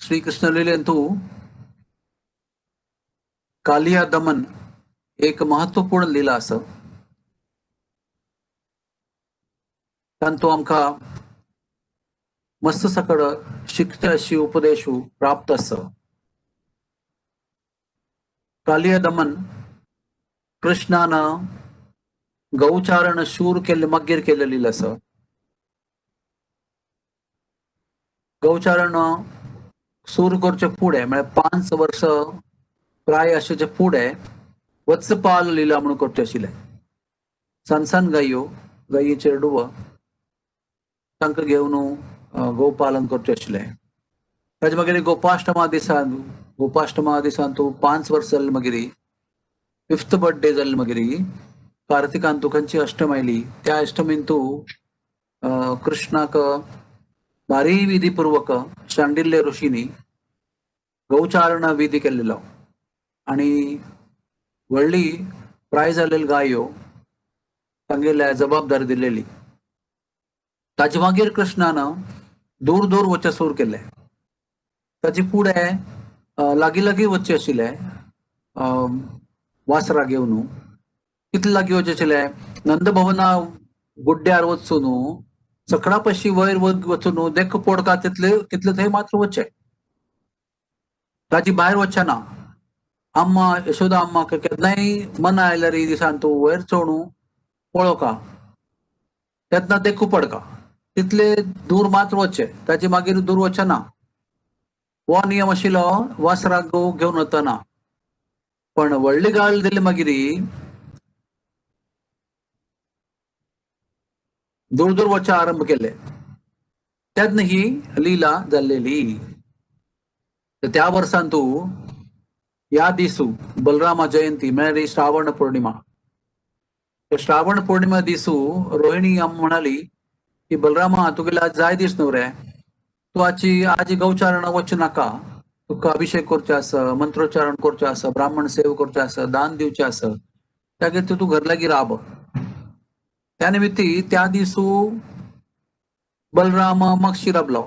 श्रीकृष्ण लिलेंतु कालिया दमन एक महत्वपूर्ण लीला आसा. तांतू आमकां मस्त सकड शिकचे अशी उपदेशू प्राप्त आसा. कालिया दमन कृष्णान गौचारण शूर केल्ले मागीर केल्ले लीला आसा. गौचारण सूर करचे फुडें म्हळ्यार 5 वर्स प्राय आशिल्ले फुडें वत्सपाल लीला म्हणून करचे आशिल्ले. सान सान गायो, गायी चेरडुव तांकां घेवन गोपालन करचे आशिल्ले. ताजे मागीर गोपाष्टमा दिसान, गोपाष्टमा दिसान तूं 5 वर्स जाले मागीर 5th birthday जाले मागीर कार्तिकान तूं खंयची अष्टम आयली त्या अष्टमीन तूं कृष्णाक भारी विधीपूर्वक शांडिल्य ऋषींनी गौचारण विधी केल्लो आनी व्हडली प्राय जाल्लेली गायो तांगेल्या जबाबदारी दिलेली. ताजे मागीर कृष्णान दूर दूर वचचें सुरू केलें. ताजे फुडें लागीं लागीं वचचें आशिल्लें वासरा घेवन. कितले लागीं वचचें आशिल्लें, नंदभवना गुड्ड्यार वचून सकळा पशी वयर वचून देख पोडका तितले तितले थंय मात्र वचचें, ताजी भायर वचचें ना. अम्मा यशोदा अम्माक केन्नाय मन आयल्यार ही दिसान तूं वयर चोणू पळोवका तेन्ना देखू पडका, तितले दूर मात्र वचचें, ताजे मागीर दूर वचचें ना. हो नियम आशिल्लो वासराक गो घेवन वतना. पण व्हडली गाळ दिली मागीर दूर दूर वचचें आरंभ केले तेन्ना ही लीला जाल्लेली. त्या वर्सान तूं ह्या दिसू बलरामा जयंती म्हळ्यार श्रावण पौर्णिमा. श्रावण पौर्णिमा दिसू रोहिणी अम्मा म्हणाली की बलरामा तुगेले जाय दीस न्हू रे, तूं आजी आजी गौचारण वचूं नाका, तुका अभिषेक करचें आसा, मंत्रोच्चारण करचें आसा, ब्राह्मण सेव करचें आसा, दान दिवचें आसा, त्या खातीर तूं घर लागीं राब. त्या निमित्ती त्या दिसू बलराम मागशी राबलो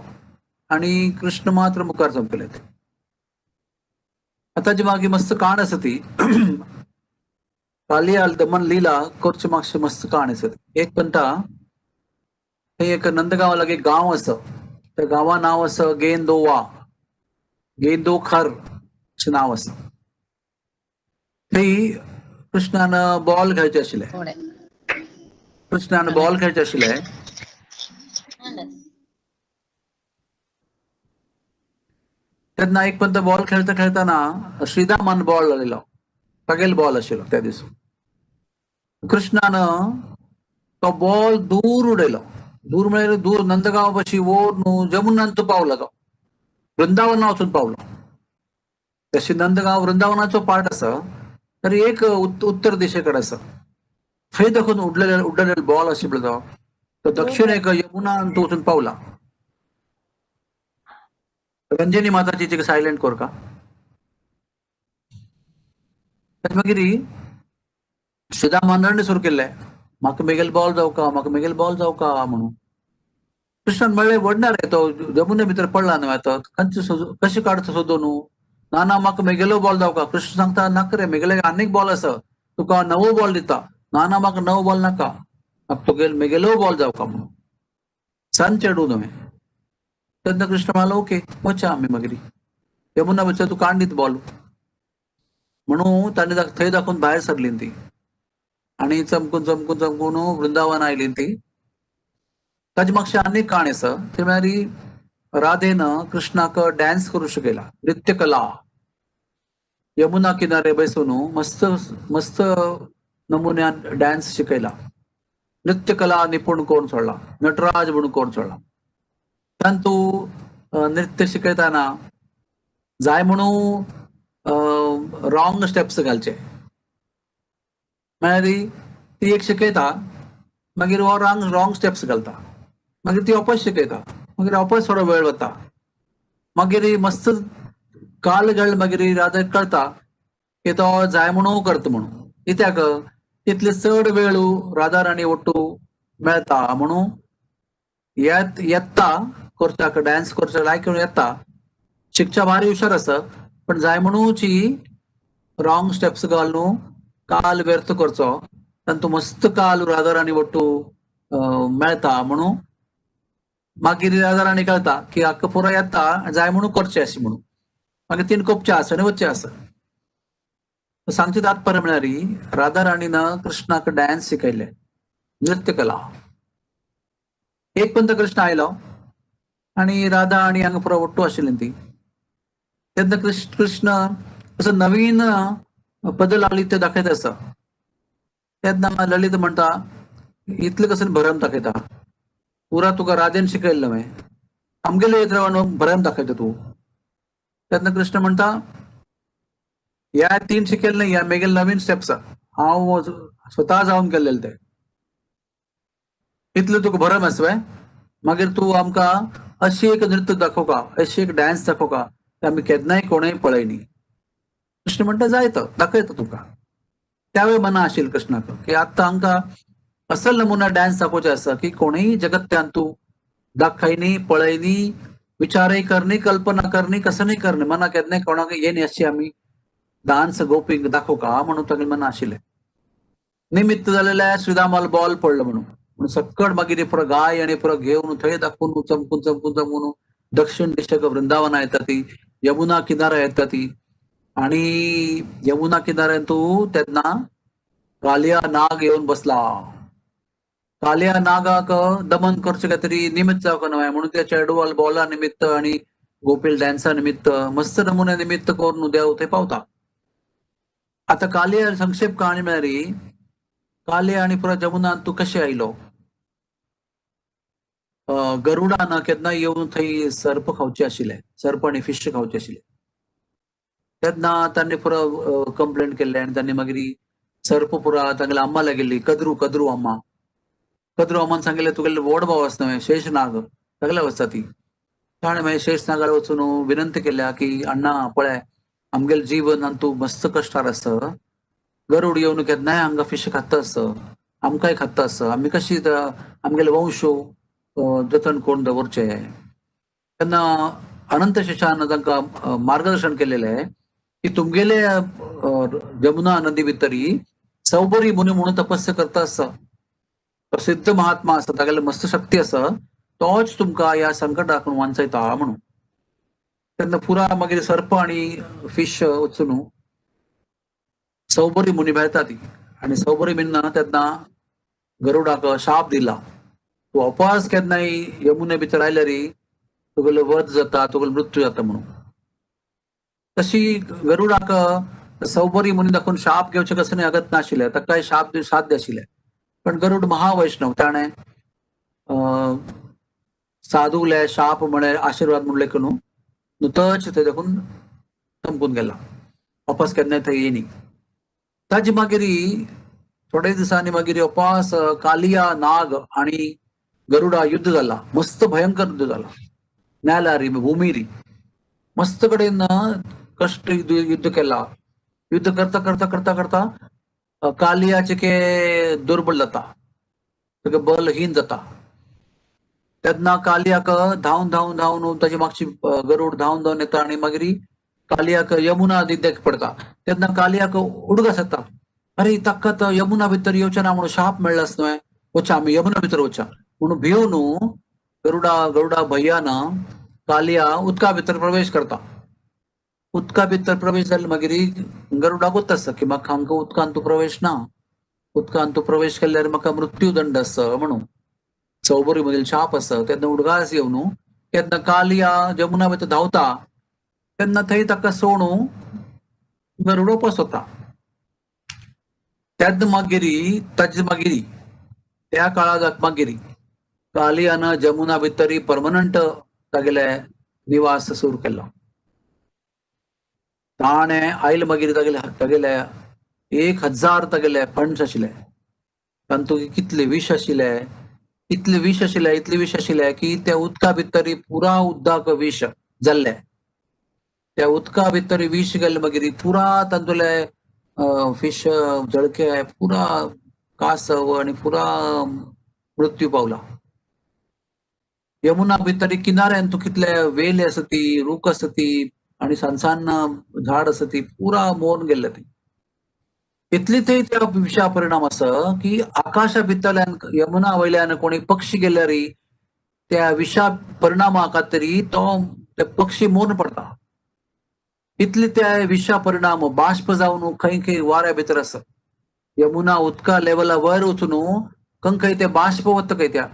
आनी कृष्ण मात्र मुखार चमकले. आतां जी मागीर मस्त काण आसा ती कालिया दमन लीला करचे मातशें मस्त काण आसा. एक पंता थंय एक नंदगांवा लागीं गांव आसा, त्या गांवा नांव आसा गेंदोवा, गेंदोखर अशें नांव आसा. थंय कृष्णान बॉल खेळचे आशिल्ले, कृष्णान बॉल खेळचे आशिल्ले. तेन्ना एक पंत बॉल खेळता खेळताना श्रीदामान बॉल लायलो, तागेलो बॉल आशिल्लो त्या दिसा. कृष्णान तो बॉल दूर उडयलो, दूर म्हळ्यार दूर नंदगांव पशी वयर न्हू जमुनांत पावलो, तो वृंदावना वचून पावलो. तशी नंदगांव वृंदावनाचो पार्ट आसा तर एक उत्तर दिशेकडे आसा. थंय दाखोवन उडलेले उडलेले बॉल आशिल्लो तो तो दक्षिणेक यमुनांत वचून पावला. रंजनी माताची सायलेंट कर का. मागीर श्रीदामान रडणें सुरू केल्लें, म्हाका मेगेल बॉल जावका, म्हाका मेगेल बॉल जावका म्हणून. कृष्णान म्हणलें वडणार रे, तो जमुने भितर पडला न्हय आतां, खंयचो कशें काडचो सोदून. ना ना म्हाका मेगेलो बॉल जावका. कृष्ण सांगता नाका रे, मेगेले आनीक बॉल आसा, तुका नवो बॉल दिता. ना ना म्हाका नवो बॉल नाका, म्हाका तुगेलो मेगेलो बॉल जावका म्हणून. सन चेडूं न्हय. तेन्ना कृष्ण म्हणालो ओके वचा आमी मागीर यमुना भितर तूं काड दीत बॉल म्हणून ताणें थंय दाखोवन भायर सरली ती आनी चमकून चमकून चमकून वृंदावन आयली ती. ताजी मातशी आनीक काणी आसा, ती म्हळ्यार राधेन कृष्णाक डान्स करूं शिकयला, नृत्यकला. यमुना किनारे बसून मस्त मस्त नमुन्यान डान्स शिकयला, नृत्यकला निपुण करून सोडला, नटराज म्हणून करून सोडला. तांतू नृत्य शिकयताना जाय म्हणून रॉंग स्टेप्स घालचे, म्हळ्यार ती एक शिकयता मागीर हो रॉंग स्टेप्स घालता, मागीर ती वापस शिकयता, मागीर वापस थोडो वेळ वता, मागीर मस्त काल घाल मागीर राधा कळता की तो जाय म्हणून करता म्हणून. कित्याक तितले चड वेळ राधा राणी ओट्टू मेळता म्हणून येता करच्याक डान्स करच्या लायक येता. शिकच्या भारी हुशार आसा, पण जाय म्हणूची रॉंग स्टेप्स घालून काल व्यर्थ करचो, तांतू मस्त काल राधा राणी ಒಟ್ಟು मेळता म्हणून मागीर राधा राणी कळता की हाका पुरो येता, जाय म्हणून करचें अशें म्हणून. मागीर तीन कोपचे आसा आनी वच्चें आसा. सांगचे तात्पर्य म्हळ्यार राधा राणीन कृष्णाक डान्स शिकयले, नृत्य कला. एक पंत कृष्ण आयलो आनी राधा आनी हांगा पुरो ಒಟ್ಟು आशिल्ली ती. तेन्ना कृष्ण असो नवीन पद लालित्य दाखयत आसा. तेन्ना ललित म्हणटा, इतलें कसं भरम दाखयता, पुरा तुका राधेन शिकयल्लें न्हय, आमगेले येत रावन भरम दाखयता तूं. तेन्ना कृष्ण म्हणटा, ह्या तीन शिकयल्लें न्हय, ह्या मेगेले नवीन स्टेप्स हांव स्वता जावन केल्लेले ते. इतलें तुका भरम आसा वे, मागीर तूं आमकां अशी एक नृत्य दाखोवका, अशी एक डान्स दाखोवका, ते आमी केन्नाय कोणूय पळयनी. कृष्ण म्हणटा, जायत दाखयता तुका. त्यावेळी मना आशिल्लें कृष्णाक की आतां हांकां असल नमुना डान्स दाखोवचें आसा की कोणूय जगत्यांतू दाखयनी, पळयनी, विचारय करनी, कल्पना करनी, कसं नाही करनी, मना केन्नाय कोणाक येनी अशी आमी डान्स गोपींक दाखोवका म्हणून तागेलें मना आशिल्लें. निमित्त जालेलें श्रीदामाल बॉल पडलो म्हणून, म्हणून सक्कड मागीर पुरो गाय आनी पुरो घेवन थंय दाखोवन चमकून चमकून चमकून दक्षिण दिशेक वृंदावना येता ती, यमुना किनारा येता ती. आणि यमुना किनाऱ्यान तू तेन्ना कालिया नाग येवन बसला. कालिया नागाक दमन करचे कांयतरी निमित्त जावंक न्हय म्हणून त्या चेडवाल बॉला निमित्त आणि गोपील डान्सा निमित्त मस्त नमुन्या निमित्त करून देव थंय पावता. आता कालिया संक्षेप कहाणी म्हळ्यार कालिया आनी पुरो जमुनान तूं कशें आयलो. गरुडान केन्ना येवन थंय सर्प खावचे आशिल्ले, सर्प आनी फिश खावचे आशिल्ले. तेन्ना तांणी पुरो कंप्लेंट केल्ले आनी तांणी मागीर सर्प पुरा तांगेले अम्मा लागेली, कद्रू, कद्रू अम्मा. कद्रू अम्मान सांगिल्लें, तुगेले व्हड भाव आसा न्हय शेष नाग, तागेले वचता ती. ताणें मागीर शेष नागार वचून विनंती केल्या की अण्णा पळय आमगेलें जीवन आनी तूं मस्त कश्टार आसा, गरुड येवन केन्नाय हांगा फिश खाता आसा, आमकांय खाता आसा, आमी कशी आमगेले वंश जतन करून दवरचे. तेन्ना अनंत शेषान तांकां मार्गदर्शन केलेलें की तुमगेले जमुना नदी भितरी सौबरी मुनी म्हणून तपस्या करता आसा, प्रसिद्ध महात्मा आसा, तागेले मस्त शक्ती आसा, तोच तुमकां ह्या संकटाक वांचयता म्हणून. तेन्ना पुरा मागीर सर्प आनी फिश वचून सौबरी मुनी मेळटा ती. आनी सौबरी मुनीन तेन्ना गरुडाक शाप दिला, तूं अपास केन्नाय यमुने भितर आयल्यार तुगेलो वध जाता, तुगेलो मृत्यू जाता म्हणून. तशी गरुडाक सौबरी मुनी दाखोवन शाप घेवचें कसं न्हय अगत नाशिल्लें, ताकाय शाप साध्य आशिल्लें. पण गरुड महावैष्णव, ताणें साधूले शाप म्हळे आशिर्वाद म्हणले न्हू नुतच थंय दाखोवन चमकून गेला, वापस केन्नाय थंय येयनी. ताजी मागीर थोडे दिसांनी मागीर अपास कालिया नाग आणि गरुडा युद्ध जाला, मस्त भयंकर युद्ध जाला, नेलारी भूमिरी मस्त कडेन कश्ट युद्ध केला. युद्ध करता करता करता करता कालियाचे के दुर्बल जाता, ताका बलहीन जाता. तेन्ना कालियाक धांवन धांवन धांवन ताची मागची गरुड धांवन धांवन येता आनी मागीर कालियाक यमुना नदी पडता. तेन्ना कालियाक उडगास येता, अरे ताका तर यमुना भितर येवचें ना म्हणून शाप मेळ्ळाच न्हय, वचा आमी यमुना भितर वचा म्हणून भिवन गरुडा गरुडा भैयान कालिया उदका भितर प्रवेश करता. उदका भितर प्रवेश जाले मागीर गरुडाक गोत आसा की म्हाका हांगा उदकांत तूं प्रवेश ना, उदकांत तूं प्रवेश केल्यार म्हाका मृत्यूदंड आसा म्हणून, सौबरी मदील शाप आसा. तेन्ना उडगास येवन तेन्ना कालिया जमुना भितर धांवता, तेन्ना थंय ताका सोणू गरुडो पसता. तेन्ना मागीर ताजे मागीर त्या काळाक मागीर कालियान जमुना भितर परमनंट तागेले निवास सुरू केलो. ताणें आयल मागीर तागेले तागेले 1000 तागेले फंड्स आशिल्ले, तातूंत कितले विश आशिल्ले, इतले विश आशिल्ले, इतले विश आशिल्ले की त्या उदका भितर पुरा उदक विश जाल्लें. त्या उदका भितर विश गेल्ले मागीर पुरा तातूंतले फिश जळके पुरा कासव आनी पुरा मृत्यू पावला. यमुना भितर किनाऱ्यान तूं कितले वेली आसा ती, रूख आसा ती आनी सान सान झाड आसा ती पुरा मोवन गेल्ले ती. इतली थंय त्या विशा परिणाम आसा की आकाशा भितरल्यान यमुना वयल्यान कोणी पक्षी गेल्यार त्या विशा परिणामा खातीर तो ते पक्षी मोन पडटा. इतले त्या विशा परिणाम बाष्प जावन खंय खंय वाऱ्या भितर आसा. यमुना उदका लेवला वयर वचून खंय ते बाष्प वता खंय त्या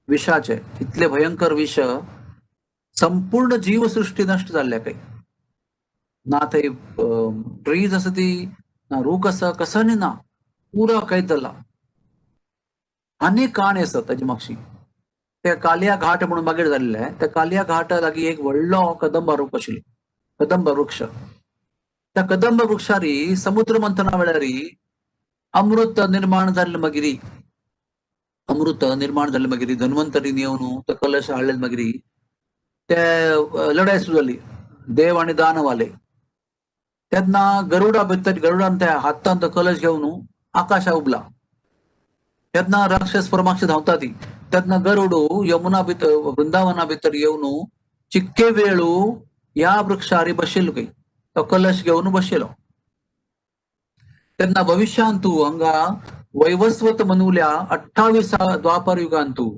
विशाचे. इतले भयंकर विश संपूर्ण जीवसृष्टी नष्ट जाल्ल्या खंय. ना थंय ट्रीज आसा ती, ना रूख आसा, कसो ना, पुरा कैद जाला. आनी काणी आसा ताजी मागशी. त्या कालिया घाट म्हणून मागीर जाल्ले, त्या कालिया घाटा लागीं एक व्हडलो कदंबा रूख आशिल्लो, कदंब वृक्ष. त्या कदंब वृक्षारी समुद्र मंथना वेळारी अमृत निर्माण जाल्ले मागीर, अमृत निर्माण जाल्ले मागीर धन्वंतरीन येवन तो कलश हाडले मागीर ते लढाई सुरू जाली देव आनी दानवाले. तेन्ना गरुडा भितर गरुडान त्या हातान तो कलश घेवन आकाशा उबला. तेन्ना राक्षस परमाक्ष धांवता ती. तेन्ना गरुडू यमुना भितर वृंदावना भितर येवन चिक्के वेळू ह्या वृक्षारी बशिल्लो खंय, तो कलश घेवन बशिल्लो. तेन्ना भविष्यांतू हांगा वैवस्वत मनुल्या 28 द्वापर युगांतू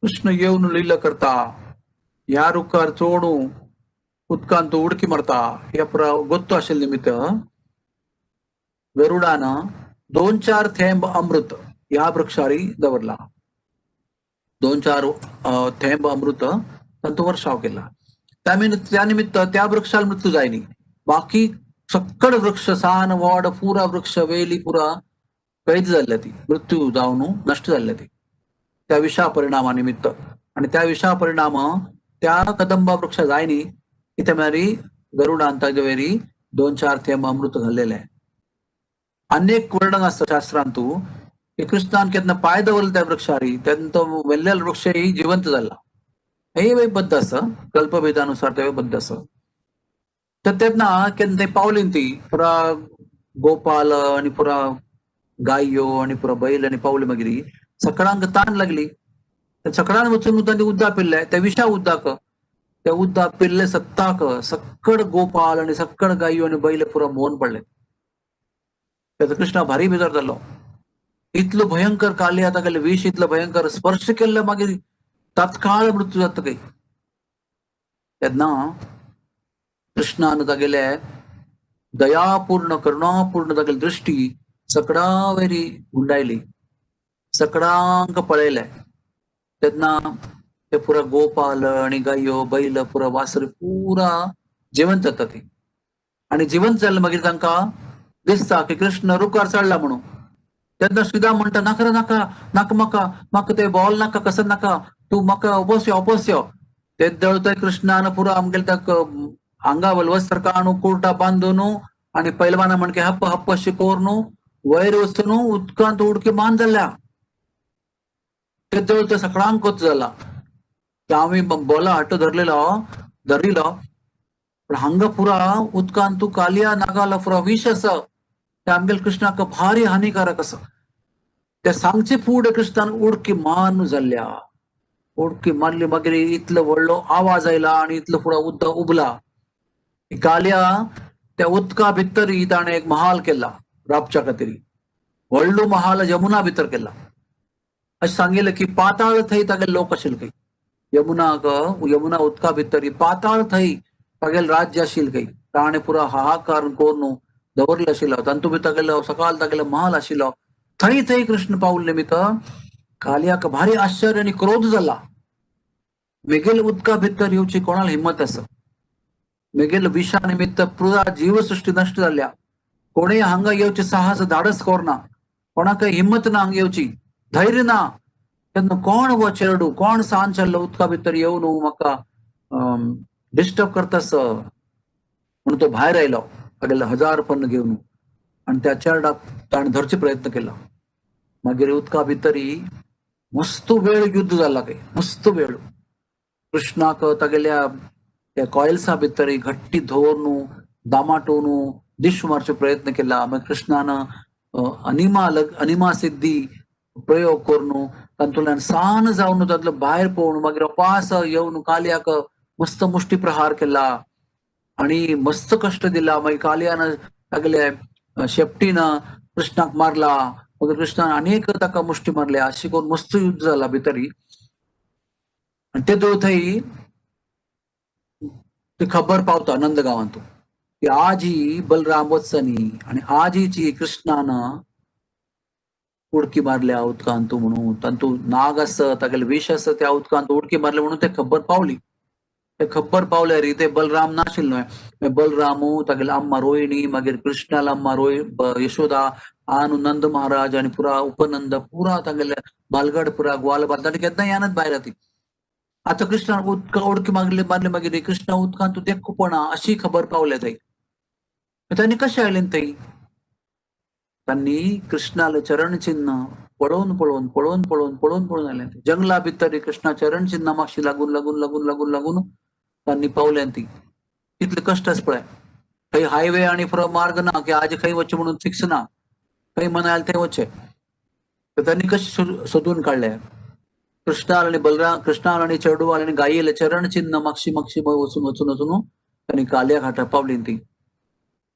कृष्ण येवन लीला करता, ह्या रुखार चोडू उदकांत उडकी मारता. ह्या पुरा गोत्तो आशिल्ले निमित्त गरुडान 2-4 थेंब अमृत ह्या वृक्षारी दवरला. 2-4 थेंब अमृत तांचो वर्षाव केला. त्या निमित्त त्या वृक्षाला मृत्यू जायनी, बाकी सक्कड वृक्ष सान वड पुरा वृक्ष वेली पुरा कैद जाल्ल्या ती, मृत्यू जावन नष्ट जाल्ल्या ती त्या विशा परिणामा निमित्त. आणि त्या विशा परिणाम त्या कदंबा वृक्ष जायनी इथे म्हळ्यार गरुडान ताजे वयरी 2-4 थेंब अमृत घाल्लेले. अनेक वर्णन आसता शास्त्रांतू की कृष्णान केन्ना पांय दवरले त्या वृक्षारी तेन्ना तो वेल्लेलो वृक्षही जिवंत जाला. हेय बद्द आसा, कल्पभेदानुसार ते बद्द आसा. तर तेन्ना केन्ना ते पावली ती पुरा गोपाल आनी पुरा गायो आनी पुरा बैल आनी पावली मागीर सकाळांक तान लागली. सकाळान वचून तांणी उदक पिल्ले, त्या विशा उदक, त्या उदक पिल्ले सत्ताक सक्कड गोपाल आनी सक्कड गायो आनी बैल पुरा मोन पडले. तेन्ना कृष्णा भारी बेजार जालो. इतलो भयंकर कालिया तागेले विष इतलो भयंकर स्पर्श केल्ले मागीर तत्काळ मृत्यू जाता काही. तेन्ना कृष्णान तागेले दयापूर्ण करुणापूर्ण तागेली दृष्टी सकडा वयरी गुंडायली, सगळ्यांक पळयले. तेन्ना ते पुरा गोपाल आनी गायो बैल पुरा वासर पुरा जिवंत जाता ती. आनी जिवंत जाले मागीर तांकां दिसता की कृष्ण रुखार चडला म्हणून. तेन्ना सुद्दां म्हणटा नाका रे नाका नाका म्हाका म्हाका ते बॉल नाका कसं नाका, तूं म्हाका ओपोस यो ओपोस यो. ते दळतय कृष्णान पुरा आमगेले ताका आंगा वयल वस्त्र काडून कुर्टा बांदून आनी पैलवाना म्हणके हप्प हप्प अशें करून वयर वचून उदकांत उडकी मान जाल्या. ते दळ सगळ्यांक कोत जाला की आमी बोला हाटो धरलेलो धरिलो, पण हांगा पुरा उदकांत तूं कालिया नागाला पुरा विष आसा, ते आमगेले कृष्णाक भारी हानिकारक आसा. ते सांगचे फुडें कृष्णान उडकी मारून जाल्ल्या. उडकी मारली मागीर इतलो व्हडलो आवाज आयला आनी इतलो फुडें उदक उबला. कालिया त्या उदका भितर ताणें एक महाल केला राबच्या खातीर, व्हडलो महाल यमुना भितर केला. अशें सांगिल्लें की पाताळ थंय तागेले लोक आशिल्ले खंय, यमुनाक यमुना उदका भितर पाताळ थंय तागेले राज्य आशिल्लें खंय. ताणें पुरा हाहाकार करून दवरले आशिल्लो, तातूंत भितर तागेलो सकाळ तागेलो महाल आशिल्लो. थंय थंय कृष्ण पावले निमित्त कालियाक भारी आश्चर्य आनी क्रोध जाला. मेगेल उदका भितर येवची कोणाला हिम्मत आसा? मेगेल विशा निमित्त पुरा जीवसृष्टी नष्ट जाल्या. कोणेय हांगा येवचे साहस धाडस करना, कोणाक हिम्मत ना हांगा येवची, धैर्य ना. तेन्ना कोण हो चेरडू, कोण सान चल्लो उदका भितर येवन म्हाका डिस्टर्ब करतास म्हणून तो भायर आयलो तागेले 1000 पन्न घेवन आनी त्या चेरडाक ताणें धरचे प्रयत्न केलो. मागीर उदका भितरी मस्त वेळ युद्ध जाला खंय, मस्त वेळ. कृष्णाक तागेल्या त्या कॉयल्सा भितर घट्टी धरून दामाटोवन दिश मारचो प्रयत्न केला. मागीर कृष्णान अनिमा अनिमा सिद्धी प्रयोग करून तातूंतल्यान सान जावन तातूंतलो भायर पळोवन मागीर अपास येवन कालयाक मस्त मुष्टी प्रहार केला आनी मस्त कश्ट दिला. मागीर कालयान तागेले शेपटीन कृष्णाक मारला, मागीर कृष्णान अनेक ताका मुष्टी मारल्या, अशी करून मस्त युद्ध जाला भितरी. आनी ते थंय ती खबर पावता नंद गांवांत की आजी बलराम वचनी आनी आजीची कृष्णान उडकी मारल्या उदकांत म्हणून, तांतू नाग आसा तागेले विश आसा त्या उदकांत उडकी मारले म्हणून ते खबर पावली. ते खबर पावल्या रे ते बलराम नाशिल्लो न्हय, बलराम तागेले अम्मा रोहिणी, मागीर कृष्णाला अम्मा रोहि यशोदा, आनु नंद महाराज आनी पुरा उपनंद पुरा तागेले बालगड पुरा ग्वाल बाल ताणें केन्ना यानत भायर ती. आतां कृष्णान उदका उडकी मारली मारली मागीर कृष्णा उदकांत देखपणा अशी खबर पावल्या थंय. तांणी कशें आयलें थंय? तांणी कृष्णाले चरण चिन्ह पळोवन पळोवन पळोवन पळोवन पळोवन पळोवन आयलें. जंगला भितर कृष्णा चरण चिन्ह मातशी लागून लागून लागून लागून लागून तांणी पावल्या ती. कितले कश्ट आसा पळय. खंय हायवे आनी मार्ग ना की आज खंय वचचें म्हणून फिक्स ना, खंय मन आयलें थंय वचचें. तर तांणी कशें सोदून काडलें? कृष्णाल आनी बलराम, कृष्णाल आनी चेडवाल आनी गायेले चरण चिन्ह मागशी मागशी वचून वचून वचून तांणी काल्या घाटा पावली ती.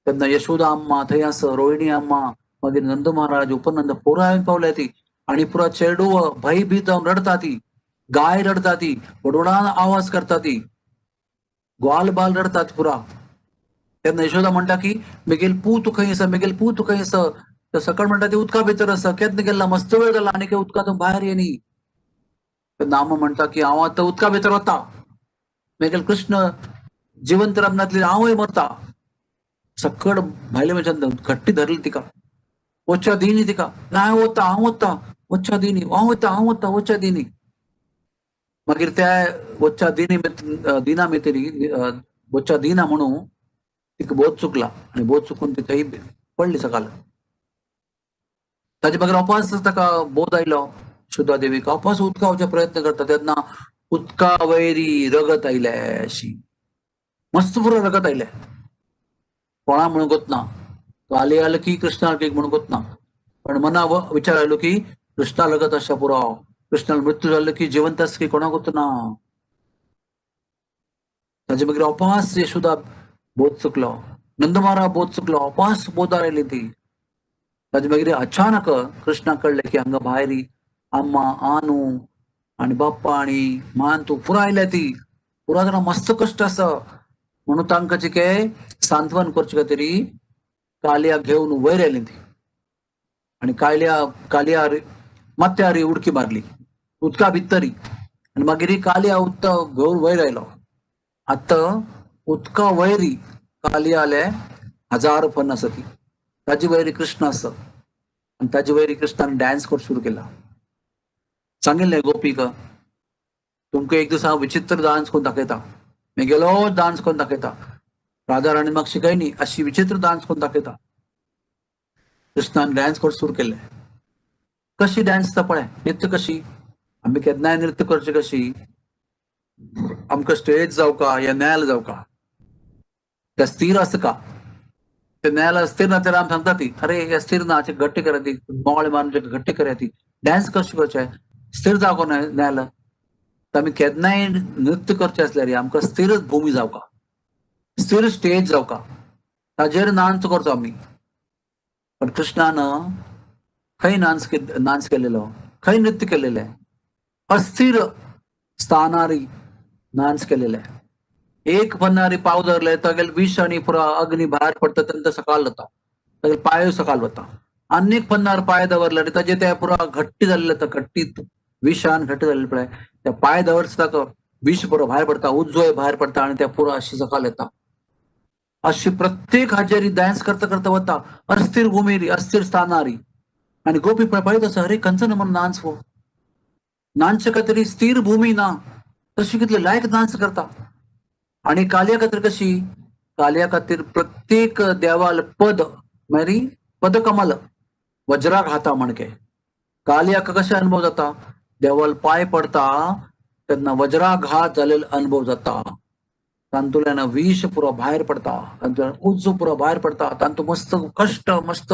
तेन्ना यशोदा अम्मा थंय आसा, रोहिणी अम्मा, मागीर नंद महाराज, उपनंद पुराय पावल्या ती. आनी पुरा चेडू भयभीत जावन रडता ती, गाय रडता ती, व्हडव्हडान आवाज करता ती, ग्वाल बाल रडतात पुरा. तेन्ना यशोदा म्हणटा की मेगेल पूत खंय आसा, मेगेल पूत खंय आसा? तर सकळ म्हणटा ती उदका भितर आसा, केन्ना गेला मस्त वेळ जाला आनी उदकांत भायर येनी. तेन्ना आमा म्हणटा की हांव आतां उदका भितर वता, मेगेल कृष्ण जिवंत रमनातली हांवूय मरता. सकड भायले मनशान घट्टी धरली तिका, वच्च्या दिनी तिका, ना हांव वता हांव वता, वच्च्या दिनी हांव वता हांव वता, वच्च्या दिनी. मागीर त्या वच्च्या दिनी दिना मेतरी वच्च्या दिना म्हणून तिका बोध चुकला आनी बोध चुकून ती थंय पडली सकाळ. ताजे मागीर अपास ताका बोध आयलो शुद्धा देवीक, अपास उदका वचपाचो प्रयत्न करता तेन्ना उदका वयरी रगत आयले, अशी मस्त पुरो रगत आयले. कोणा म्हणून ना, काली आलं की कृष्णा आलं की म्हणून ना, पण मना विचार आलो की कृष्णा रगत अशा पुरो, कृष्णाला मृत्यू झालं की जिवंत आसा की कोणाक ना. ताजे मागीर अपास यशोदा बोध चुकलो, नंदमारा बोध चुकलो, अपास बोधार आयली ती. ताजे मागीर अचानक कृष्णा कळ्ळें की हांगा भायर अम्मा आनू आनी बाप्पा आनी मान तूं पुरा आयल्या ती, पुरा जाणां मस्त कश्ट आसा म्हणून तांकां चिके सांत्वन करचे खातीर कालया घेवन वयर आयली ती. आनी कालया कालया माथ्यार उडकी मारली उदका भितरी आनी मागीर कालया उदका घेवन वयर आयलो. आतां उदका वयरी कालयाले हजार फन आसा ती, ताजे वयरी कृष्ण आसा आनी ताजे वयरी कृष्णान डान्स करूंक सुरू केला. सांगिल्लें गोपीक, तुमकां एक दीस हांव विचित्र डान्स करून दाखयता, मेगेलो डान्स करून दाखयता, राधा राणी म्हाका शिकय न्ही अशी विचित्र डान्स करून दाखयता. कृष्णान डान्स करूंक सुरू केले. कशी डान्स तर पळय, नृत्य कशी आमी केन्नाय नृत्य करचे कशी, आमकां स्टेज जावका या न्यायालय जावका, त्या स्थिर आसा का, ते न्यायालय स्थिर ना तर आमी सांगता ती, अरे हे स्थिर ना, घट्ट करा ती, मोळे मारून घट्ट करा ती, डान्स कशें करचें, स्थिर जावका न्यायालय. आमी केन्नाय नृत्य करचें आसल्यार आमकां स्थिर भूमी जावका, स्थिर स्टेज जावका, ताजेर नाच करचो आमी. पण कृष्णान खंय नाच नाच केलेलो, खंय नृत्य केलेलें? अस्थिर स्थानारी नाच केलेले. एक पन्नारी पाव धरले तागेले विष आनी पुरा अग्नी भायर पडटा तेन्ना सकाळ जाता, तागेले पांय सकाळ वता. आनी एक पन्नार पांय दवरले आनी ताजे ते पुरा घट्टी जाल्ले जाता, घट्टी विशान घट्ट जाल्ले पळय, त्या पांय दवरता ताका विष पुरो भायर पडटा, उजोय भायर पडटा आनी त्या पुरा अशी सकाळ येता. अशी प्रत्येक हाजेरी डान्स करता करता वता, अस्थिर भूमिरी अस्थिर स्थानारी. आनी गोपी पळयत आसा, अरे खंयचो नंबर नाच हो, नाचचे खातीर स्थिर भूमी ना, तशी कितले लायक नाच करता. आनी कालया खातीर कशी, कालया खातीर प्रत्येक देवाल पद मागीर पदकमल वज्राक हाता म्हणके. कालयाक कशे अनुभव जाता, देवाल पांय पडता तेन्ना वज्राघात जालेलो अनुभव जाता, तातूंतल्यान विष पुरो भायर पडता, तातूंतल्यान उजो पुरो भायर पडता, तातूंत मस्त कश्ट मस्त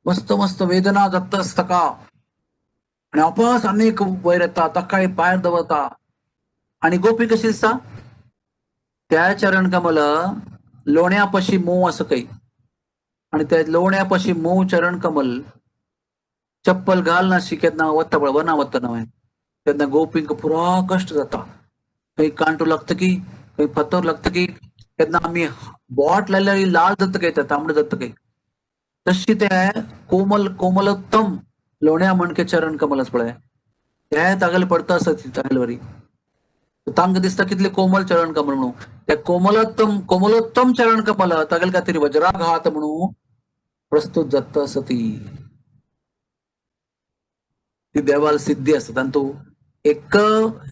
मस्त मस्त वेदना जाता ताका. आनी आपस आनीक वयर येता, ताकाय पायर दवरता. आनी गोपी कशी दिसता त्या चरण कमल लोण्यापाशी मोव असं काही, आनी त्या लोण्यापाशी मोव चरण कमल चप्पल घाल ना केन्ना वता पळय वना वता नवें, तेन्ना गोपींक पुरा कश्ट जाता. खंय कांटो लागता की खंय फातर लागता की, तेन्ना आमी बोट लायल्यार लाल जाता काय, तांबडे जाता काय. तशी ते कोमल कोमलोत्तम लोण्या म्हणके चरण कमल आसा पळय, ते तागेले पडता आसता तागेले वरी. तांकां दिसता कितले कोमल चरण कमल म्हणून, त्या कोमलोत्तम कोमलोत्तम चरण कमल तागेले खातीर वज्राघात म्हणून प्रस्तुत जाता आसा. ती ती देवाल सिद्धी आसा. तांतू एक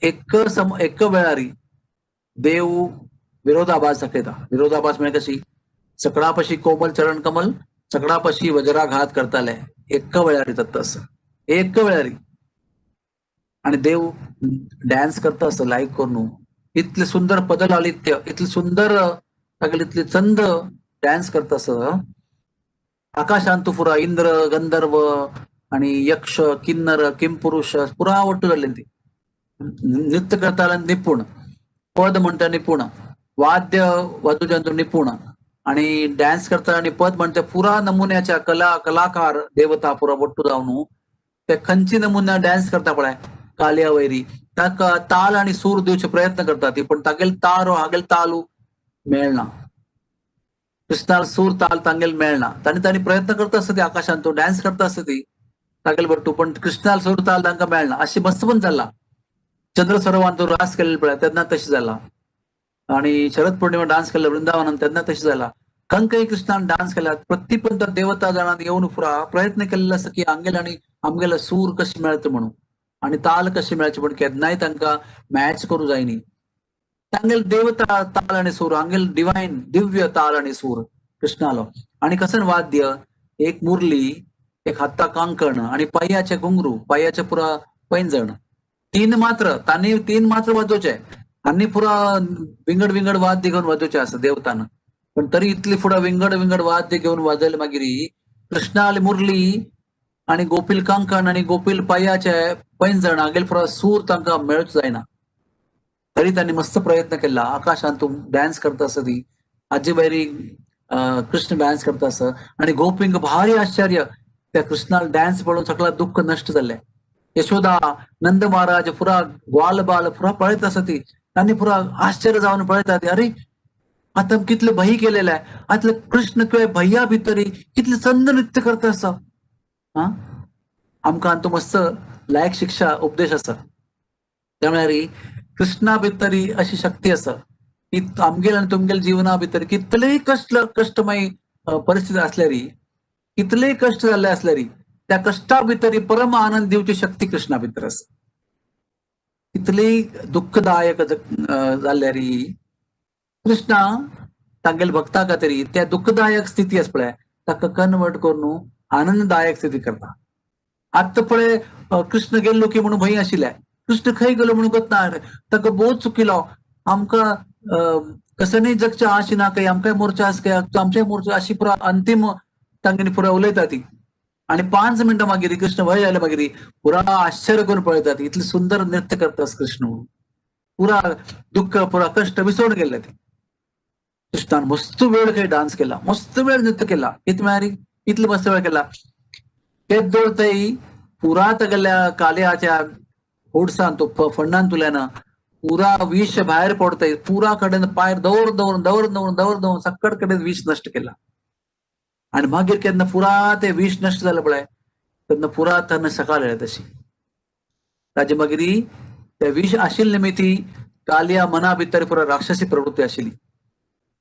एक सम एक वेळारी देव विरोधाभास दाखयता. विरोधाभास म्हणजे कशी, सकडापाशी कोमल चरण कमल सकडापाशी वज्राघात करताले, एक वेळारी जाता असं, एक वेळारी. आणि देव डान्स करता असं लायक करून, इतले सुंदर पदलालित्य, इतले सुंदर तागेले इतले चंद डान्स करता असं. आकाशांतु पुरा इंद्र गंधर्व आणि यक्ष किन्नर किमपुरुष पुरा ಒಟ್ಟು जाल्ले ती नृत्य करताले निपुण, पद म्हणटा निपुण, वाद्य वादुजंतू निपुण, आणि डान्स करता आणि पद म्हणटा पुरा नमुन्याच्या कला कलाकार देवता पुरा ಒಟ್ಟು जावन ते खंयची नमुन्या डान्स करता पळय कालया वैरी, ताका ताल आणि सूर दिवचे प्रयत्न करता ती, पण तागेल तारो हागेल तालू मेळना. कृष्णाल सूर ताल तांगेल मेळना. तांणी तांणी प्रयत्न करता आसता ती आकाशान तो डान्स करता आसता ती तागेल बट्टू, पण कृष्णाल सूर ताल तांकां मेळना. अशी मस्त पण जाला. चंद्र सरोवरान तो रास केलेलो पळय तेन्ना तशें जाला, आणि शरद पौर्णिमा डान्स केल्लो वृंदावनान तेन्ना तशें जाला. कंकई कृष्णान डान्स केला प्रति पण देवता जाणान येवन पुरा प्रयत्न केल्लो आसा की आमगेले आनी आमगेले सूर कशे मेळता म्हणून आणि ताल कशे मेळचे, पण केन्नाय तांकां मॅच करूं जायनी. तांगेले देवता ताल आणि सूर, आमगेले डिवायन दिव्य ताल आणि सूर कृष्णालो. आणि कसं वाद्य, एक मुरली, एक हाता कांकण आणि पायाचे घुंगरू, पायाचे पुरा पैंजण, तीन मात्र तांणी तीन मात्र वाजोवचे आनी पुरा विंगड विंगड वाद्य घेवन वाजोवचे आसा देवतान. पण तरी इतली फुडा विंगड विंगड वाद्य घेवन वाजयले मागीर कृष्णाली मुरली आणि गोपील कांकण आणि गोपील पायाचे पैंजण हागेल पुरा सूर तांकां मेळच जायना. तरी तांणी मस्त प्रयत्न केला. आकाशांत तूं डान्स करता आसा ती आजी बैरी कृष्ण डान्स करता आसा आणि गोपींक भारी आश्चर्य. त्या कृष्णाला डान्स पळोवन सगळा दुःख नश्ट जाल्लें. यशोदा नंद महाराज पुरा ग्वाल बाल पुरा पळयत आसा ती, तांणी पुरा आश्चर्य जावन पळयता ती, अरे आतां कितले भय केलेले आहे, आतले कृष्ण किंवा भैया भितरी कितले चंद नृत्य करता आसा. हा आमकां तो मस्त लायक शिक्षा उपदेश आसा. त्या म्हळ्यार कृष्णा भितरी अशी शक्ती आसा की आमगेल आनी तुमगेल जिवना भितर कितलेय कश्ट कश्टमय परिस्थिती असल्यारी, कितलेय कश्ट जाल्ले असल्यारी, त्या कश्टा भितरी परम आनंद दिवची शक्ती कृष्णा भितर आसा. कितलेय दुःखदायक जाल्ल्यारी कृष्णा तांगेल भक्ता खातीर त्या दुःखदायक स्थिती आसा पळय ताका कन्वर्ट करून आनंददायक स्थिती करता. आतां पळय कृष्ण गेल्लो की म्हणून भंय आशिल्ले, कृष्ण खंय गेलो म्हणून गत ना, ताका बोध चुकिलो. आमकां कसं जगच्या आशी ना काही आमकां मोर्चा आस काय आमच्या मोर्चा अशी पुरा अंतिम तांगेली पुरा उलयता ती. आणि 5 मिनटां मागीर कृष्ण वय जाले मागीर पुरा आश्चर्य करून पळयतात, इतले सुंदर नृत्य करतास कृष्ण म्हणून. पुरा दुःख पुरा कश्ट विसरून गेल्ले ते. कृष्णान मस्त वेळ खंय डान्स केला, मस्त वेळ नृत्य केला, कित म्हळ्यार इतले मस्त वेळ केला. तेदोळ थंय पुरा तागेल्या कालयाच्या होडसान तो फण्णान तुल्यान पुरा विष भायर पडतय, पुरा कडेन पायर दवर दवरून दवर दवरून दवर दवरून सक्कड कडेन विष नश्ट केला. आणि मागीर केन्ना पुरा ते विष नश्ट जालें पळय तेन्ना पुरा तेन्ना सकाळ येता तशी ताजे मागीर ते विष आशिल्ले निमित्ती कालया मना भितर पुरा राक्षसी प्रवृत्ती आशिल्ली.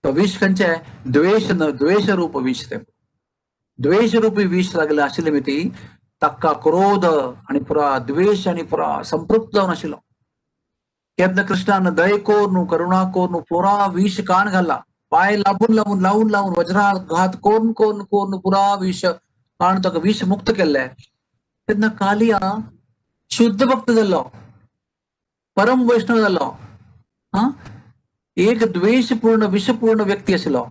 तो विष खंयचे द्वेष न द्वेष रूप विष, ते द्वेष रूपी विष लागले आशिल्ले निमित्ती ताका क्रोध आणि पुरा द्वेष आणि पुरा संपृक्त जावन आशिल्लो. केन्ना कृष्णान दय कोरून करुणा कोरून पुरा विष काण घाला, पाय लाबून लावून लावून लावून वज्राघात कोरून कोरून कोरून पुरा विष काण ताका विष मुक्त केल्ले. तेन्ना कालिया शुद्ध भक्त जाल्लो, परम वैष्णव जाल्लो, हा एक द्वेषपूर्ण विषपूर्ण व्यक्ती आशिल्लो.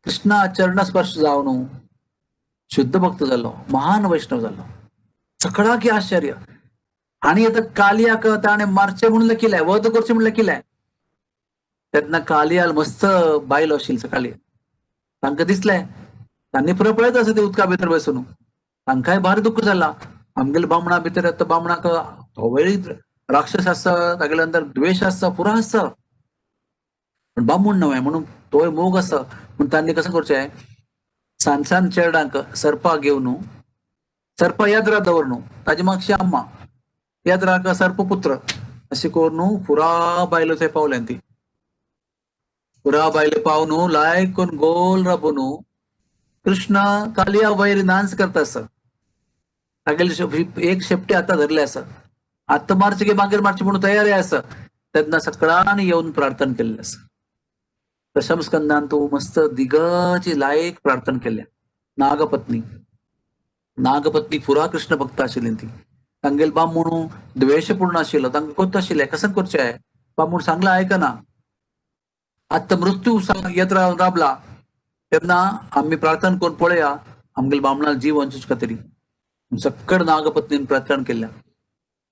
कृष्णा चरण स्पर्श जावन शुद्ध भक्त जाल्लो, महान वैष्णव जाल्लो. सगळा की आश्चर्य. आणि आता कालियाक ताणें मारचें म्हणून लखिलें, वध करचें म्हणून लखिलें. तेन्ना कालियाल मस्त बायल आशिल्ली सकाळी, तांकां दिसलें, तांणी पुरो पळयत आसा ते उदका भितर बसून, तांकांय भारी दुख्ख जाला. आमगेले बामणा भितर आतां बामणाक होवय राक्षस आसा, तागेले अंदर द्वेश आसा, पुरो आसा, पण बामूण न्हय म्हणून तोय मोग आसा. म्हूण तांणी कसं करचें, सान सान चेरडांक सर्पा घेवन सर्पा यात्रा दवरनु, ताजे मागशी अम्मा यात्राक सर्पपुत्र अशें करून पुरा बायलो थंय पावल्यान. ती पुरा बायलो पावनु लायक करून गोल राबून कृष्ण कालिया वयर नाच करता आसा. तागेले एक शेपटी आतां धरले आसा, आतां मारचे की मागीर मारचे म्हणून तयारी आसा. तेन्ना सगळ्यांनी येवन प्रार्थना केल्लें आसा. दशम स्कंदान तूं मस्त दिगची लायक प्रार्थना केल्या. नागपत्नी, नागपत्नी पुरा कृष्ण भक्त आशिल्ली ती. तांगेल बामूण द्वेशपूर्ण आशिल्लो, तांकां कोत्त आशिल्लें कसं करचें, बामूण सांगलें आयकना. आतां मृत्यू येत राबला तेन्ना आमी प्रार्थना करून पळया आमगेले बामणाक जीव वंचूच खातीर. सक्कड नागपत्नीन प्रार्थना केल्या.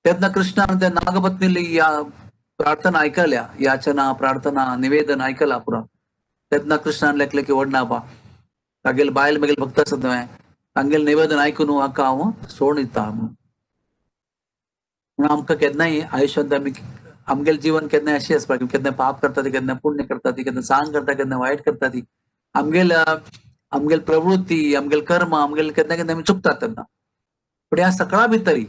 तेन्ना कृष्णान त्या नागपत्नीली या प्रार्थना ऐकल्या, याचना प्रार्थना निवेदन ऐकला पुरा. तेन्ना कृष्णान लेखले की व्हडना बा तागेल बायल मेगेल भक्त आसत न्हय, तांगेल निवेदन आयकून हाका हांव सोड दिता म्हणून. म्हणून आमकां केन्नाय आयुष्यांत आमी आमगेलें जीवन केन्नाय अशें आसपाक, केन्ना पाप करता ती, केन्ना पुण्य करता ती, केन्ना सांग करता, केन्ना वायट करता ती. आमगेल आमगेल प्रवृत्ती, आमगेल कर्म, आमगेल केन्ना केन्ना आमी चुकतात तेन्ना. पण ह्या सगळ्या भितरी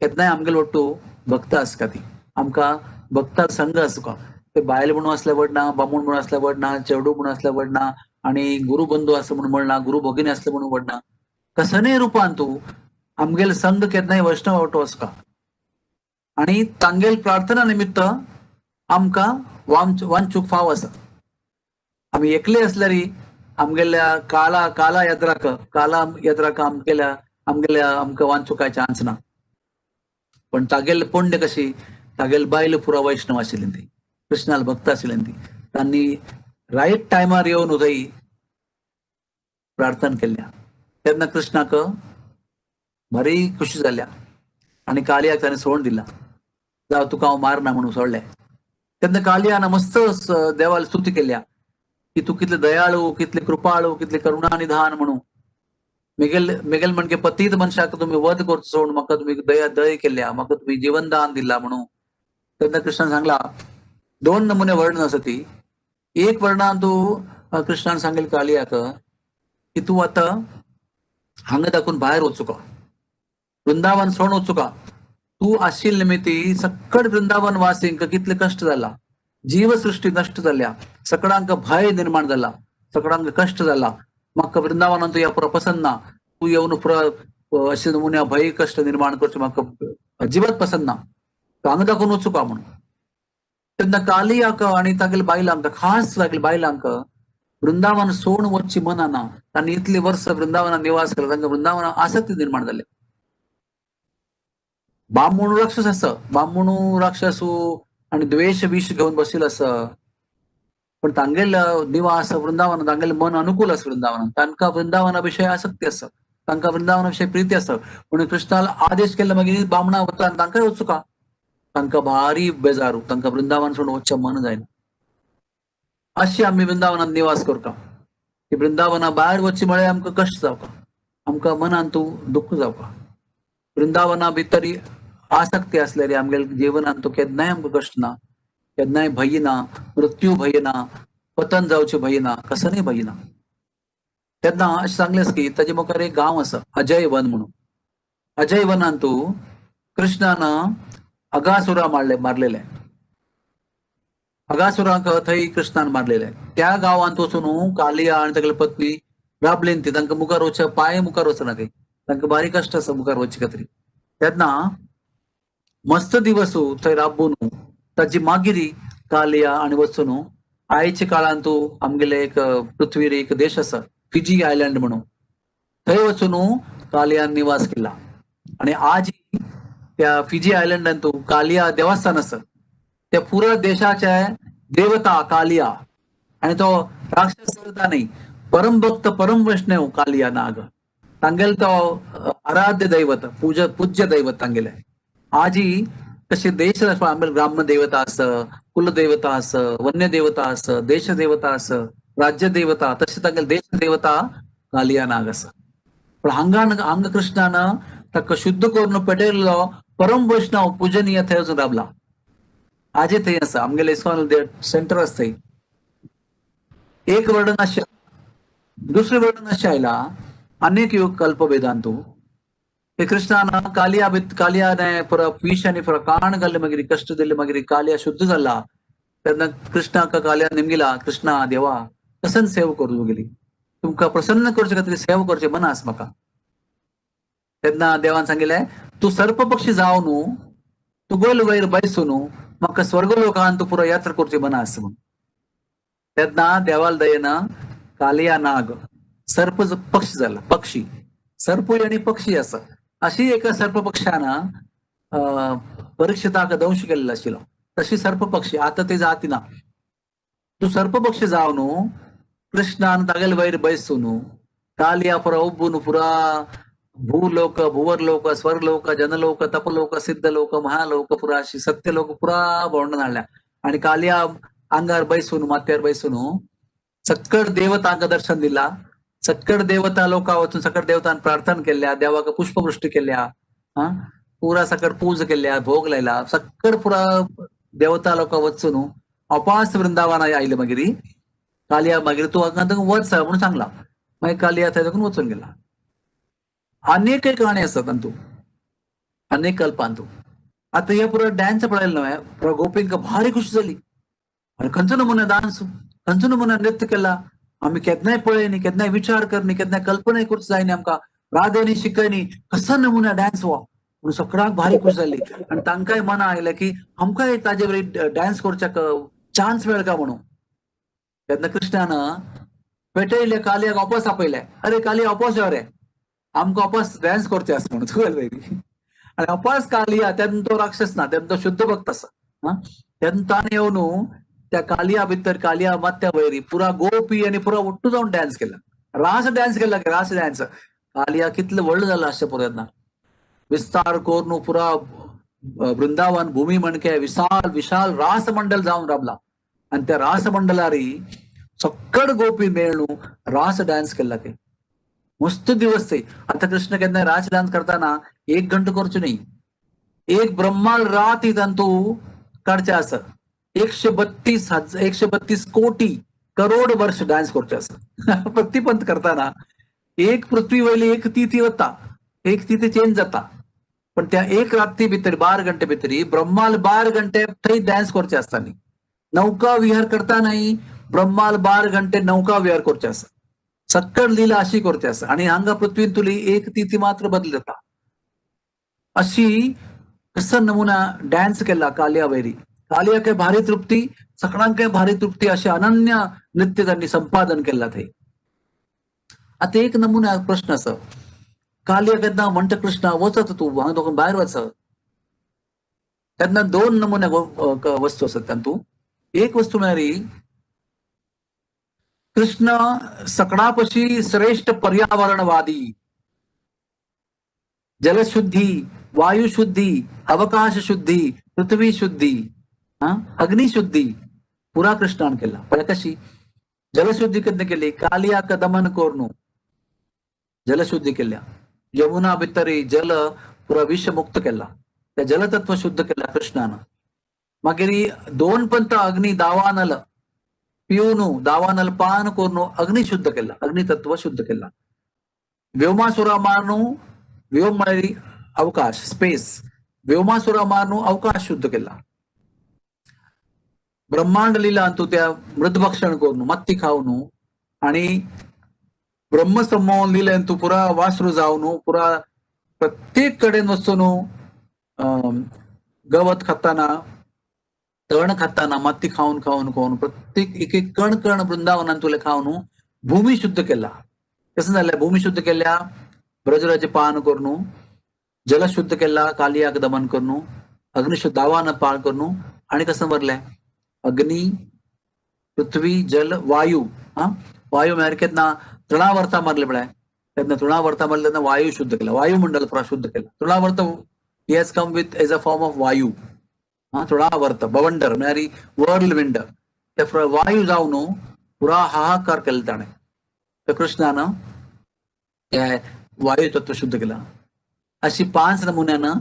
केन्नाय आमगेल ಒಟ್ಟು भक्त आसका ती, आमकां भक्ता संघ आसका. ते बायल म्हणून आसल्या वडना, बामूण म्हणून आसल्या वडना, चेडू म्हणून आसल्या वडना, आणि गुरुबंधू आसले म्हणून म्हणना, गुरु भगिनी आसले म्हणून वडना, कसनय रुपान तूं आमगेल संघ केन्नाय वैष्णव आवटो आसका. आणि तांगेल प्रार्थना निमित्त आमकां वांचूक फाव आसा. आमी एकले आसल्यार आमगेल्या काला काला यात्राक काला यात्राक आमगेल्या आमगेल्या आमकां वांचूक काय चान्स ना. पण तागेल पुण्य कशी, तागेल बायल पुरा वैष्णव आशिल्ली ती, कृष्णाल भक्त आशिल्ली ती. तांणी रायट टायमार येवन थंय प्रार्थना केल्या. तेन्ना कृष्णाक भारी खुशी जाल्या आणि कालियाक ताणें सोडून दिला, जावं तुका हांव मारना म्हणून सोडलें. तेन्ना कालियान मस्त देवाला स्तुती केल्या की तूं कितले दयाळू, कितले कृपाळू, कितले करुणानिधान म्हणून. मेगेल मेगेल म्हणजे पतीत मनशाक तुमी वध करचो सोडून म्हाका तुमी दया दय केल्या, म्हाका तुमी जीवनदान दिला म्हणून. तेन्ना कृष्णान सांगला दोन नमुने वर्णन आसा ती. एक वर्णान तूं कृष्णान सांगेल कालियाक की तूं आतां हांगा दाखून भायर वचुका, वृंदावन सोडून वचुका. तूं आशिल्ले निमित्ती सक्कड वृंदावन वासींक कितले कश्ट जाला, जीवसृष्टी नश्ट जाल्या, सकडांक भय निर्माण जाला, सकडांक कश्ट जाला. म्हाका वृंदावनांत या पुरो पसंत ना, तूं येवन पुरो अशे नमुन्या भय कश्ट निर्माण करचे म्हाका अजिबात पसंत ना, तूं हांगा दाखोवन वचुका म्हणून. तेन्ना कालियाक आनी तागेले बायलांक, खास तागेले बायलांक वृंदावन सोडून वचची मना ना. तांणी इतली वर्स वृंदावनात निवास केला, तांकां वृंदावनात आसक्ती निर्माण जाली. बामूण राक्षस आसा, बामूण राक्षस आणि द्वेष विष घेवन बशिल्लो आसा, पण तांगेल निवास वृंदावन, तांगेले मन अनुकूल आसा वृंदावनात, तांकां वृंदावना विशय आसक्ती आसा, तांकां वृंदावना विशय प्रीती आसा. म्हणून कृष्णान आदेश केल्ले मागीर बामणा वता आनी तांकांय वचुका, तांकां भारी बेजारू, तांकां वृंदावन सोडून वचचें मन जायना. अशी आमी वृंदावनात निवास करता की वृंदावना भायर वचचें म्हळ्यार आमकां कश्ट जावका, आमकां मनान तूं दुख्ख जावका. वृंदावना भितर आसक्ती आसल्यार आमगेले जीवनान तो केन्नाय आमकां कश्ट ना, केन्नाय भंय ना, मृत्यू भंय ना, पतन जावचें भंय ना, कसनय भंय ना. तेन्ना अशें सांगलें की ताजे मुखार एक गांव आसा अजय वन म्हणून. अजय वनान तूं कृष्णान अगासुरा मारलेले, अगासुराक थंय कृष्णान मारलेले. त्या गांवांत वचून कालिया आनी तागेली पत्नी राबलीन ती, तांकां मुखार वचचे पांय मुखार वचना थंय, तांकां बारीक कश्ट आसा मुखार वचचे खातीर. तेन्ना मस्त दिवस थंय राबून ताजी मागीर कालिया आनी वचून आयच्या काळांत आमगेले एक पृथ्वीर एक देश आसा फिजी आयलंड म्हणून, थंय वचून कालियान निवास केला. आणि आज त्या फिजी आयलंडांत कालिया देवस्थान आसा, त्या पुरा देशाचे देवता कालिया, आणि तो राक्षस देवता नाही, परम भक्त परम वैष्णव कालिया नाग. तांगेलो तो आराध्य दैवत, पूजा पूज्य दैवत तांगेले. आजी कशी देश आमगेले ग्राम देवता आस, कुलदेवता आस, वन्य देवता आस, देश देवता आस, राज्य देवता, तशें तांगेले देश देवता कालिया नाग आसा. पण हांगा हांगा कृष्णान ताका शुद्ध करून पेटयल्लो परम वैष्णव पूजनीय थंय वचून रावला. आजी थंय आसा, आमगेले इस्कॉन सेंटर आसा थंय. एक वर्णन अशें, दुसरें वर्णन अशें आयला अनेक योग कल्प वेदांतू हे कृष्णान कालिया कालियाने पुरा विष आनी पुरा काण घाल्ले मागीर कश्ट दिल्ले मागीर कालिया शुद्ध जाला. तेन्ना कृष्णाक कालिया निमगिला, कृष्णा देवा कसन सेवा करूं तुगेली, तुमकां प्रसन्न करचे खातीर सेवा करचें मन आसा म्हाका. तेन्ना देवान सांगिल्लें तूं सर्प पक्षी जाव न्हू, तूं गोल वयर बैसू न्हू, म्हाका स्वर्ग लोकान तूं पुरो यात्रा करची मन आसा म्हणून. तेन्ना देवाल दयेन कालिया नाग सर्प पक्षी जाला, पक्षी सर्पूय आनी पक्षी आसा. अशी एका सर्प पक्षान परीक्षिताक दंश केल्लो आशिल्लो, तशी सर्प पक्षी आतां ते जाती ना. तूं सर्प पक्षी जाव न्हू, कृष्णान तागेले वयर बैसू न्हू, कालिया पुरा उब्बून पुरा भूलोक भुवरलोक स्वर्गलोक जनलोक तपलोक सिद्धलोक महालोक पुरा अशी सत्यलोक पुरा भोंवडून हाडल्या. आनी कालिया आंगार बैसून माथ्यार बैसून सक्कड देवतांक दर्शन दिला. सक्कड देवता लोका वचून सकट देवतान प्रार्थना केल्या, देवाक पुष्पवृष्टी केल्या, हा पुरा सकट पूज केल्या, भोग लायला, सक्कड पुरा देवता लोका वचून अपास वृंदावन आयले. मागीर कालिया मागीर तूं हांगा वच म्हणून सांगला. मागीर कालिया थंय साकून वचून गेला. अनेक काणी आसात तांतू, अनेक कल्पांतू. आतां हे पुरा डान्स पळयलो न्हय, पुरा गोपींक भारी खुशी जाली. आनी खंयचो नमुना डान्स, खंयचो नमुना नृत्य केला, आमी केन्नाय पळयनी, केन्नाय विचार करनी, केन्नाय कल्पनाय करूंक जायनी आमकां, राधेनी शिकयनी कसो नमुना डान्स हो म्हणून सगळ्यांक भारी खुश जाली. आनी तांकांय मना आयलें की आमकांय ताजे बरी डान्स करच्याक चान्स मेळका म्हणून. तेन्ना कृष्णान पेटयले कालियाक वापस आपयले, अरे कालिया वापस यो रे, आमकां वापस डान्स करचे आसा म्हणून. तुवें आनी वापस कालिया, तेन्ना तो राक्षस ना, तेन्ना तो शुद्ध भक्त आसा. तेन्ना ताणें येवन त्या कालिया भितर कालिया माथ्या वयर पुरा गोपी आनी पुरा ఒట్టు जावन डान्स केला, रास डान्स केला, रास डान्स. कालिया कितले व्हडलो जाला आसचें पुरो तेन्ना, विस्तार करून पुरा वृंदावन भूमी म्हणके विशाल विशाल रास मंडल जावन रावला. आनी त्या रास मंडलारी सक्कड गोपी मेळून रास डान्स केला. ते मस्त दिवस ते. आता कृष्ण केन्ना रास डान्स करताना एक घंटो करचो न्ही, एक ब्रह्माल रात तांतू काडचे आसा. 132 कोटी करोड वर्ष डान्स करचे आसा. प्रतिपंत करताना एक पृथ्वी वयली एक तिथी वता, एक तिथी चेंज जाता, पण त्या एक राती भितर 12 घंटे भितर ब्रह्माल 12 घंटे थंय डान्स करचे आसता न्ही. नौका विहार करता नाही, ब्रह्माल 12 घंटे नौका विहार करचे आसा. सक्कड लीला अशी करचे आसा. आनी हांगा पृथ्वीन तुली एक तिथी मात्र बदल जाता. अशी कसो नमुना डान्स केला कालिया वैरी. कालियाक भारी तृप्ती, सगळ्यांक भारी तृप्ती, अशे अनन्य नृत्य त्यांनी संपादन केला थंय. आता एक नमुना प्रश्न आसा, कालिया केन्ना म्हणटा कृष्णा वचत तूं हांगा तुका भायर वच, तेन्ना दोन नमुने वस्तू आसात तातूंत. एक वस्तू म्हळ्यार कृष्ण सकडापशी श्रेष्ठ पर्यावरणवादी, जलशुद्धी, वायुशुद्धी, अवकाश शुद्धी, पृथ्वी शुद्धी, अग्निशुद्धी पुरा कृष्णान केला. पण कशी जलशुद्धी केन्ना केली? कालियाक दमन करून जलशुद्धी केल्या. यमुना भितरी जल पुरा विषमुक्त केला, त्या जलतत्व शुद्ध केला कृष्णान. मागीर दोन पंत अग्नी दावानल पिवन दावानल पान करून अग्नी शुद्ध केला, अग्नितत्व शुद्ध केला. व्योमासुरा मारून, व्योम म्हळ्यार अवकाश स्पेस, व्योमासुरा मारून अवकाश शुद्ध केला. ब्रह्मांड लीला अंतू त्या मृदभक्षण करून मत्ती खावन आणि ब्रह्मसंमोहन लिले तू पुरा वासरू जावन पुरा प्रत्येक कडेन वचून गवत खाताना तण खाताना माती खावन खावन खावन प्रत्येक एक एक कण कण वृंदावनान तुले खावन भूमी शुद्ध केला. कसं झालं भूमी शुद्ध केल्या? ब्रजराज पान करून जल शुद्ध केला, कालियाक दमन करून अग्निशुद्ध दावान पान करून आणि कसं भरलंय अग्नी पृथ्वी जल वायू. हा वायू म्हळ्यार केन्ना तृणावर्ता मारले पळय तेन्ना तृणावर्ता म्हणल्यार तेन्ना वायू शुद्ध केला, वायुमंडल पुरा शुद्ध केला. Trinavarta he has come with as a form of vayu. हा, तृणावर्त बवंडर म्हळ्यार वर्ल विंड, ते वायू जावन पुरा हाहाकार केले ताणें. तर कृष्णान ते वायू तत्व शुद्ध केला. अशी 5 नमुन्यानं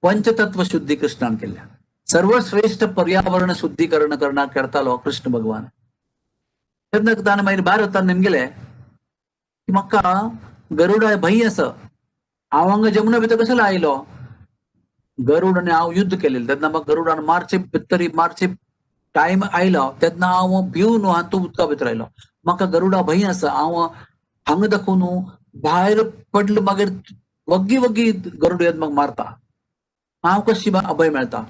पंचतत्व शुद्धी कृष्णान केल्या. सर्वश्रेष्ठ पर्यावरण शुद्धीकरण करणार करतालो कृष्ण भगवान. तेन्ना ताणें मागीर भायर वता नेमगेले की म्हाका गरुडा भंय आसा, हांव हांगा जमुना भितर कसो आयलो? गरुड आनी हांव युद्ध केलेलें तेन्ना म्हाका गरुडान मारचे भितरी मारचे टायम आयलो तेन्ना हांव भिवन हांव उदका भितर आयलो. म्हाका गरुडा भंय आसा, हांव हांगा दाखोवन भायर पडलो मागीर वग्गी वग्गी गरुड येवन म्हाका मारता, हांव कशी अभय मेळता?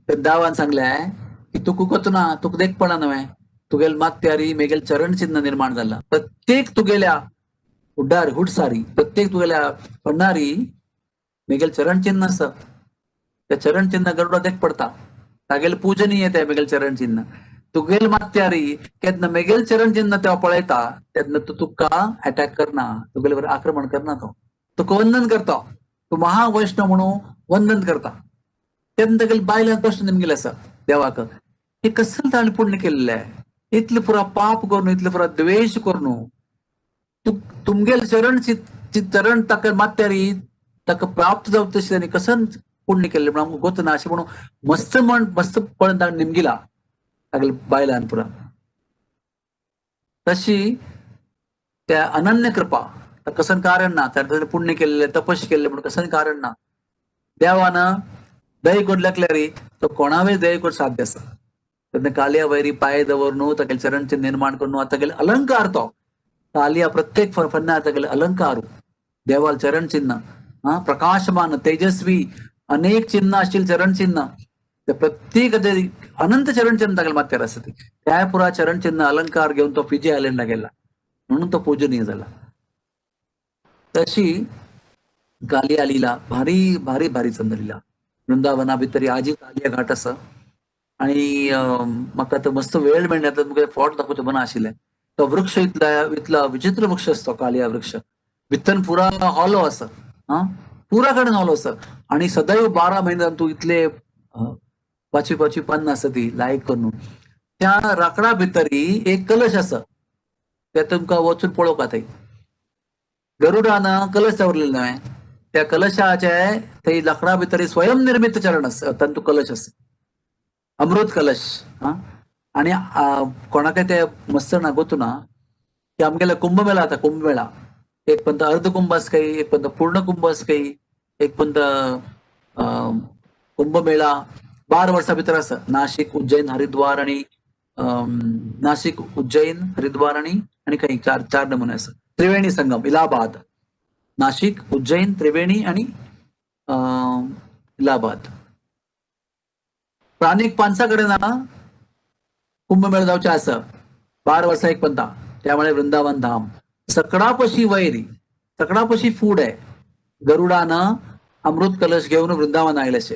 तर दावान सांगलें की तुका कोत ना, तुका देखपणा न्हय, तुगेल मात्यारी मेगेल चरण चिन्ह निर्माण जाला, प्रत्येक तुगेल्या उड्डार हुडसारी प्रत्येक तुगेल्या पडणारी मेगेल चरण चिन्ह आसा, त्या चरण चिन्ह गरुडा देख पडता, तागेल पूजनीय ते मेगेल चरण चिन्ह. तुगेल मात्यारी केन्ना मेगेल चरण चिन्ह तेव्हा पळयता तेन्ना तूं तुका अटॅक करना, तुगेले वर आक्रमण करना, तो तुका वंदन करता, तूं महावैष्णव म्हणून वंदन करता. तेन्ना तागेले बायलां प्रश्न निमगेले आसा देवाक, हे कसलें ताणें पुण्य केल्लें, इतलें पुरा पाप करून इतलें पुरा द्वेश करून तुमगेल चरण चरण ताका मात्यारी ताका प्राप्त जावं तशें ताणें कसन पुण्य केल्लें म्हणून आमकां गोत ना अशें म्हणून मस्त म्हण मस्त पळोवन ताणें निमगिला तागेले बायलान पुरा. तशी त्या अनन्य कृपा कसन कारण ना, ताणें पुण्य केल्लें तपस केल्लें म्हणून कसन कारण ना. देवान दय कोड लागल्यारी तो कोणावे दय कोड साध्य आसा. तेन्ना कालिया वैरी पांय दवरून तागेले चरण चिन्ह निर्माण करून तागेले अलंकार, तो कालिया प्रत्येक फन्ना तागेले अलंकार देवाल चरण चिन्ह, हा प्रकाशमान तेजस्वी अनेक चिन्ह आशिल्ले चरण चिन्ह, ते प्रत्येक अनंत चरण चिन्ह तागेले माथ्यार आसा ती त्या पुरा चरण चिन्ह अलंकार घेवन तो फिजी आयलंडा गेला म्हणून तो पूजनीय जाला. तशी कालिया लीला भारी भारी भारी चंद लीला. वृंदावना भितर आजी कालिया घाट आसा आणि म्हाका तो मस्त वेळ मेळ्ळा तर तुमकां फोट दाखोवचें बना आशिल्लें. तो वृक्ष इतला इतला विचित्र वृक्ष आसतो कालिया वृक्ष, भितर पुरा हॉलो आसा, हा पुरा कडेन हॉलो आसा आणि सदैव 12 म्हयने तूं इतले पाचवी पाचवी पानां आसा ती लायक करून त्या राकडा भितरी एक कलश आसा, ते तुमकां वचून पळोवपा थंय गरुडान कलश दवरलेलो न्हय, त्या कलशाचे थंय लाकडा भितर स्वयं निर्मित चरण आसा, तांतू कलश आसा, अमृत कलश. हा आणि कोणाकय ते मस्त ना गोतू ना की आमगेले कुंभमेळा आता, कुंभमेळा एक पंत अर्ध कुंभ आस काही, एक पंत पूर्ण कुंभ आस काही, एक पंत कुंभमेळा 12 वर्सां भितर आसा. नाशिक उज्जैन हरिद्वार आणि नाशिक उज्जैन हरिद्वार आणि आणि काही चार चार नमुने आसा. त्रिवेणी संगम इलाहाबाद, नाशिक उज्जैन त्रिवेणी आणि इलाहाबाद. प्राणीक पांचा कडेन ना कुंभमेळा जावचे आसा 12 वर्सां एक पंता. त्यामुळे वृंदावन धाम सकडापशी वैरी सकडापशी फूड आहे गरुडान अमृत कलश घेऊन वृंदावन आयलेशे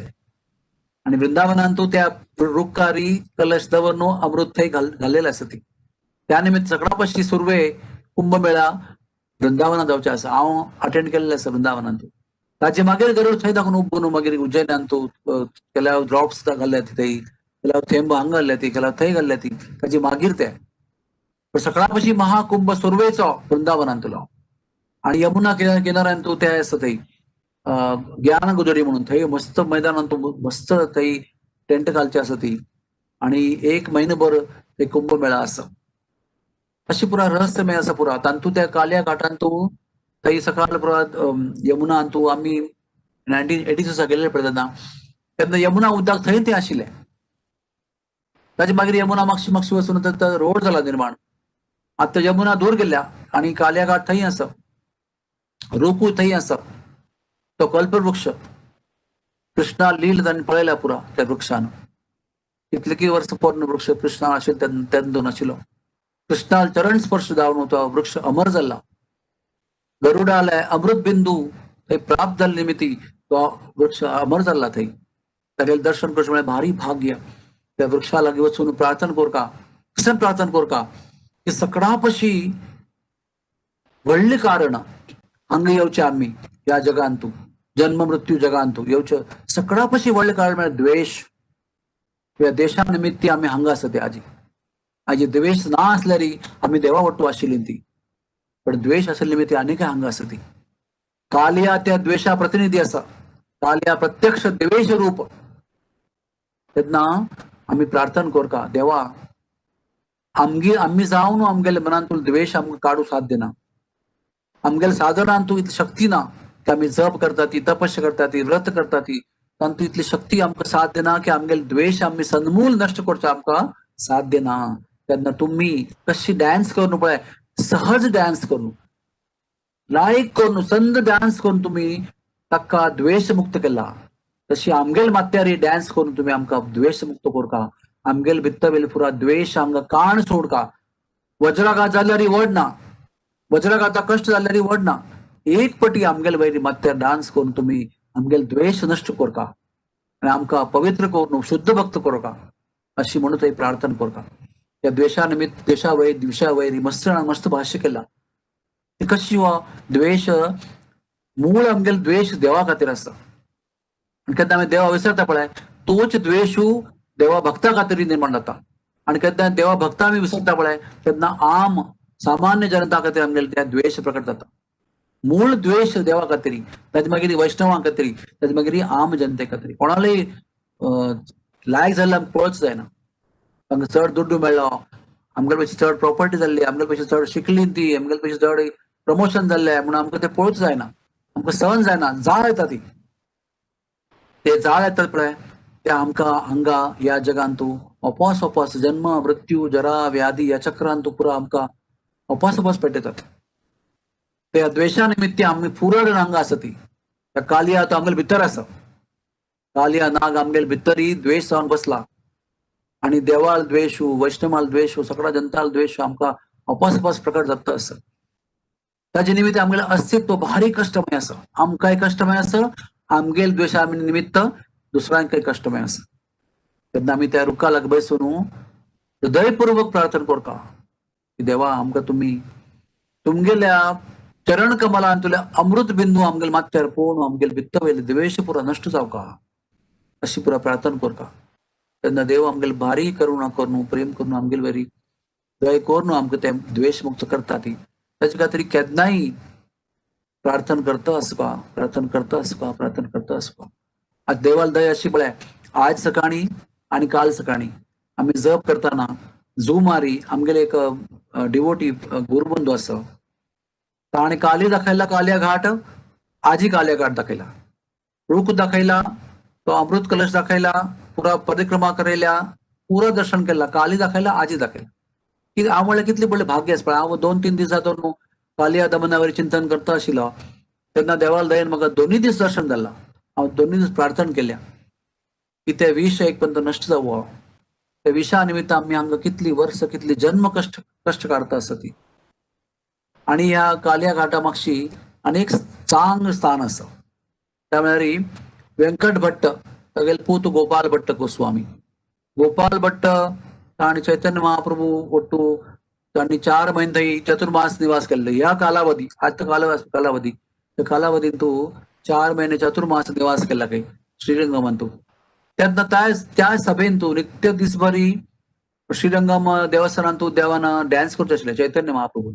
आणि वृंदावनान तो त्या रुक्कारी कलश दवरून अमृत थंय घाललेलं आसा ती. त्या निमित्त सकडापशी सुर्वे कुंभमेळा वृंदावनात जावचे आसा. हांव अटेंड केल्लें आसा वृंदावनान. ताजे मागीर गरुड थंय दाखोवन उबून मागीर उज्जैनान तूं केल्यार ड्रॉप्स घाल्ल्या ती थंय, केल्यार थेंब हांगा घाल्ल्या ती, केल्यार थंय घाल्ल्या ती, ताजे मागीर ते पण सकाळपाशी महाकुंभ सुर्वेचो वृंदावनांतलो. आणि यमुना किनाऱ्यान तूं ते आसा थंय ज्ञान गुजरी म्हणून थंय मस्त मैदानान तूं मस्त थंय टेंट घालचे आसा ती आणि 1 महिनोभर ते कुंभमेळा आसा. अशी पुरा रहस्यमय आसा पुरा. तांतू त्या कालिया घाटान तूं थंय सकाळ पुरा यमुना तूं आमी 1986 गेल्ले पळय तेन्ना, तेन्ना यमुना उदक थंय तें आशिल्लें. ताजे मागीर यमुना मागशी मागशी वचून रोड जाला निर्माण. आतां यमुना दूर गेल्या आणि कालिया घाट थंय आसा, रोकू थंय आसा. तो कल्पवृक्ष कृष्णा लील ताणें पळयला पुरा त्या वृक्षान. कितले की वर्स पोरण वृक्ष कृष्णा आशिल्लो तेन्ना दोन आशिल्लो. कृष्णा चरण स्पर्श जावन तो वृक्ष अमर जाला. गरुडाले अमृत बिंदू थंय प्राप्त जाल्ले निमित्ती तो वृक्ष अमर जाला थंय. तागेलें दर्शन करचें म्हळ्यार भारी भाग्य. त्या वृक्षा लागीं वचून प्रार्थना करका, कशें प्रार्थना करका की सकडापशी व्हडलें कारण हांगा येवचें आमी ह्या जगांतू, जन्म मृत्यू जगांतू येवचें सगळ्या पशी व्हडलें कारण म्हळ्यार द्वेश. ह्या देशा निमित्ती आमी हांगा आसा ते आजी. आजी द्वेश ना आसल्यार आमी देवा वट्टू आशिल्ली ती, पण द्वेश आसले निमित्ती आनीक हांगा आसा ती. कालिया त्या द्वेशा प्रतिनिधी आसा, कालिया प्रत्यक्ष द्वेश रूप. तेन्ना आमी प्रार्थना करता, देवा आमगे आमी जावन आमगेले मनांतून द्वेश आमकां काडूं साध्य ना, आमगेले साधनांतू तूं इतली शक्ती ना की आमी जप करता ती, तपस्या करता ती, व्रत करता ती, तांतूं इतली शक्ती आमकां साध्य ना की आमगेले द्वेश आमी सनमूल नश्ट करचो आमकां साध्य ना. तेन्ना तुमी कशी डान्स करून पळय, सहज डान्स करून, लायक करून, संद डान्स करून तुमी ताका द्वेश मुक्त केला, तशी आमगेल मात्यारी डान्स करून तुमी आमकां द्वेश मुक्त करका. आमगेल भित्त वेल पुरा द्वेश आमकां काण सोडका. वज्राघात जाल्यार व्हड ना, वज्राघाता कश्ट जाल्यार व्हड ना, एक पटी आमगेल वयर मात्यार डान्स करून तुमी आमगेल द्वेश नश्ट करका आनी आमकां पवित्र करून शुद्ध भक्त करका, अशी म्हणून थंय प्रार्थना करका. त्या द्वेशा निमित्त द्वेशा वयर द्विशा वयर मस्त मस्त भाश्य केला. ते कशी वा द्वेश मूळ आमगेल द्वेश देवा खातीर आसता. आनी केन्ना आमी देवा विसरता पळय, तोच द्वेशू देवा भक्ता खातीर निर्माण जाता. आनी केन्ना देवा भक्ता आमी विसरता पळय, तेन्ना आम सामान्य जनता खातीर आमगेले त्या द्वेश प्रकट जाता. मूळ द्वेश देवा खातीर, ताजे मागीर वैष्णवां खातीर, ताजे मागीर आम जनते खातीर. कोणालय लायक जाल्ले आमकां पळोवच जायना. आमकां चड दुड्डू मेळ्ळो, आमगेले पयशे चड प्रॉपर्टी जाल्ली, आमगेले पयशे चड शिकली ती, आमगेले पयशे चड प्रमोशन जाल्लें म्हणून आमकां तें पळोवच जायना, आमकां सहन जायना, जाळ येता ती. ते जाळ येतात पळय, ते आमकां हांगा ह्या जगांतू अपास अपास जन्म मृत्यू जरा व्याधी ह्या चक्रांतू पुरा आमकां अपास अपास पेटयतात. त्या द्वेशा निमित्त आमी पुरा हांगा आसा ती. त्या कालिया तो आमगेले भितर आसा, कालिया नाग आमगेले भितरही द्वेश जावन बसला. आनी देवाल द्वेशू, वैष्णवाल द्वेशू, सगळ्या जनताल द्वेशू आमकां अपास अपास प्रकट जाता आसा. ताजे निमित्त आमगेलें अस्तित्व भारी कश्टमय आसा. आमकांय कश्टमय आसा, आमगेल द्वेशा निमित्त दुसऱ्यांकय कश्टमय आसा. तेन्ना आमी त्या रुखा लागीं बसून हृदयपूर्वक प्रार्थना करता की देवा आमकां तुमी तुमगेल्या चरण कमलांतुल्या अमृत बिंदू आमगेले माथ्यार पळोवन आमगेले भित्त वयले द्वेश पुरा नश्ट जावका, अशी पुरा प्रार्थना करता. तेन्ना देव आमगेले भारी करुणा करून, प्रेम करून आमगेले वरी दय करून आमकां ते द्वेश मुक्त करता ती. ताचे खातीर केन्नाय प्रार्थना करता आसपा, प्रार्थना करता आसपा, प्रार्थना करता आसपा. आज देवाल दया अशी पळय, आज सकाळी आनी काल सकाळी आमी जप करतना झुमारी आमगेले एक डिवोटी गुरुबंधू आसा, ताणें काली दाखयला कालिया घाट, आजी कालिया घाट दाखयला, रूख दाखयला, तो अमृत कलश दाखयला, पुरा परिक्रमा करयल्या, पुरा दर्शन केला, काली दाखयला, आजी दाखयला. की हांव म्हणल्यार कितलें व्हडलें भाग्य आसा पळय. हांव 2-3 दिसां तो न्हू कालिया दमनावर चिंतन करता आशिल्लो, तेन्ना देवाल दयेन म्हाका दोनूय दीस दर्शन जालां. हांव दोनूय दीस प्रार्थना केल्या की ते विश एक पर्यंत नश्ट जावं. त्या विशा निमित्त आमी हांगा कितली वर्स कितली जन्म कश्ट कश्ट काडता आसा ती. आनी ह्या कालिया घाटा मागशी आनी एक चांग स्थान आसा, त्या म्हळ्यार व्यंकट भट्ट तागेले पूत गोपाल भट्ट गोस्वामी. गोपाल भट्ट ताणें चैतन्य महाप्रभू ಒಟ್ಟು तांणी 4 म्हयने थंय चतुर्मास निवास केल्ले. ह्या कालावधी आतां कालावधी त्या कालावधींतू 4 म्हयने चतुर्मास निवास केला खंय श्रीरंगमांतू. तेन्ना त्या सभेंतू नित्य दिसभरी श्रीरंगम देवस्थानांतू देवान डान्स करचे आशिल्ले चैतन्य महाप्रभू.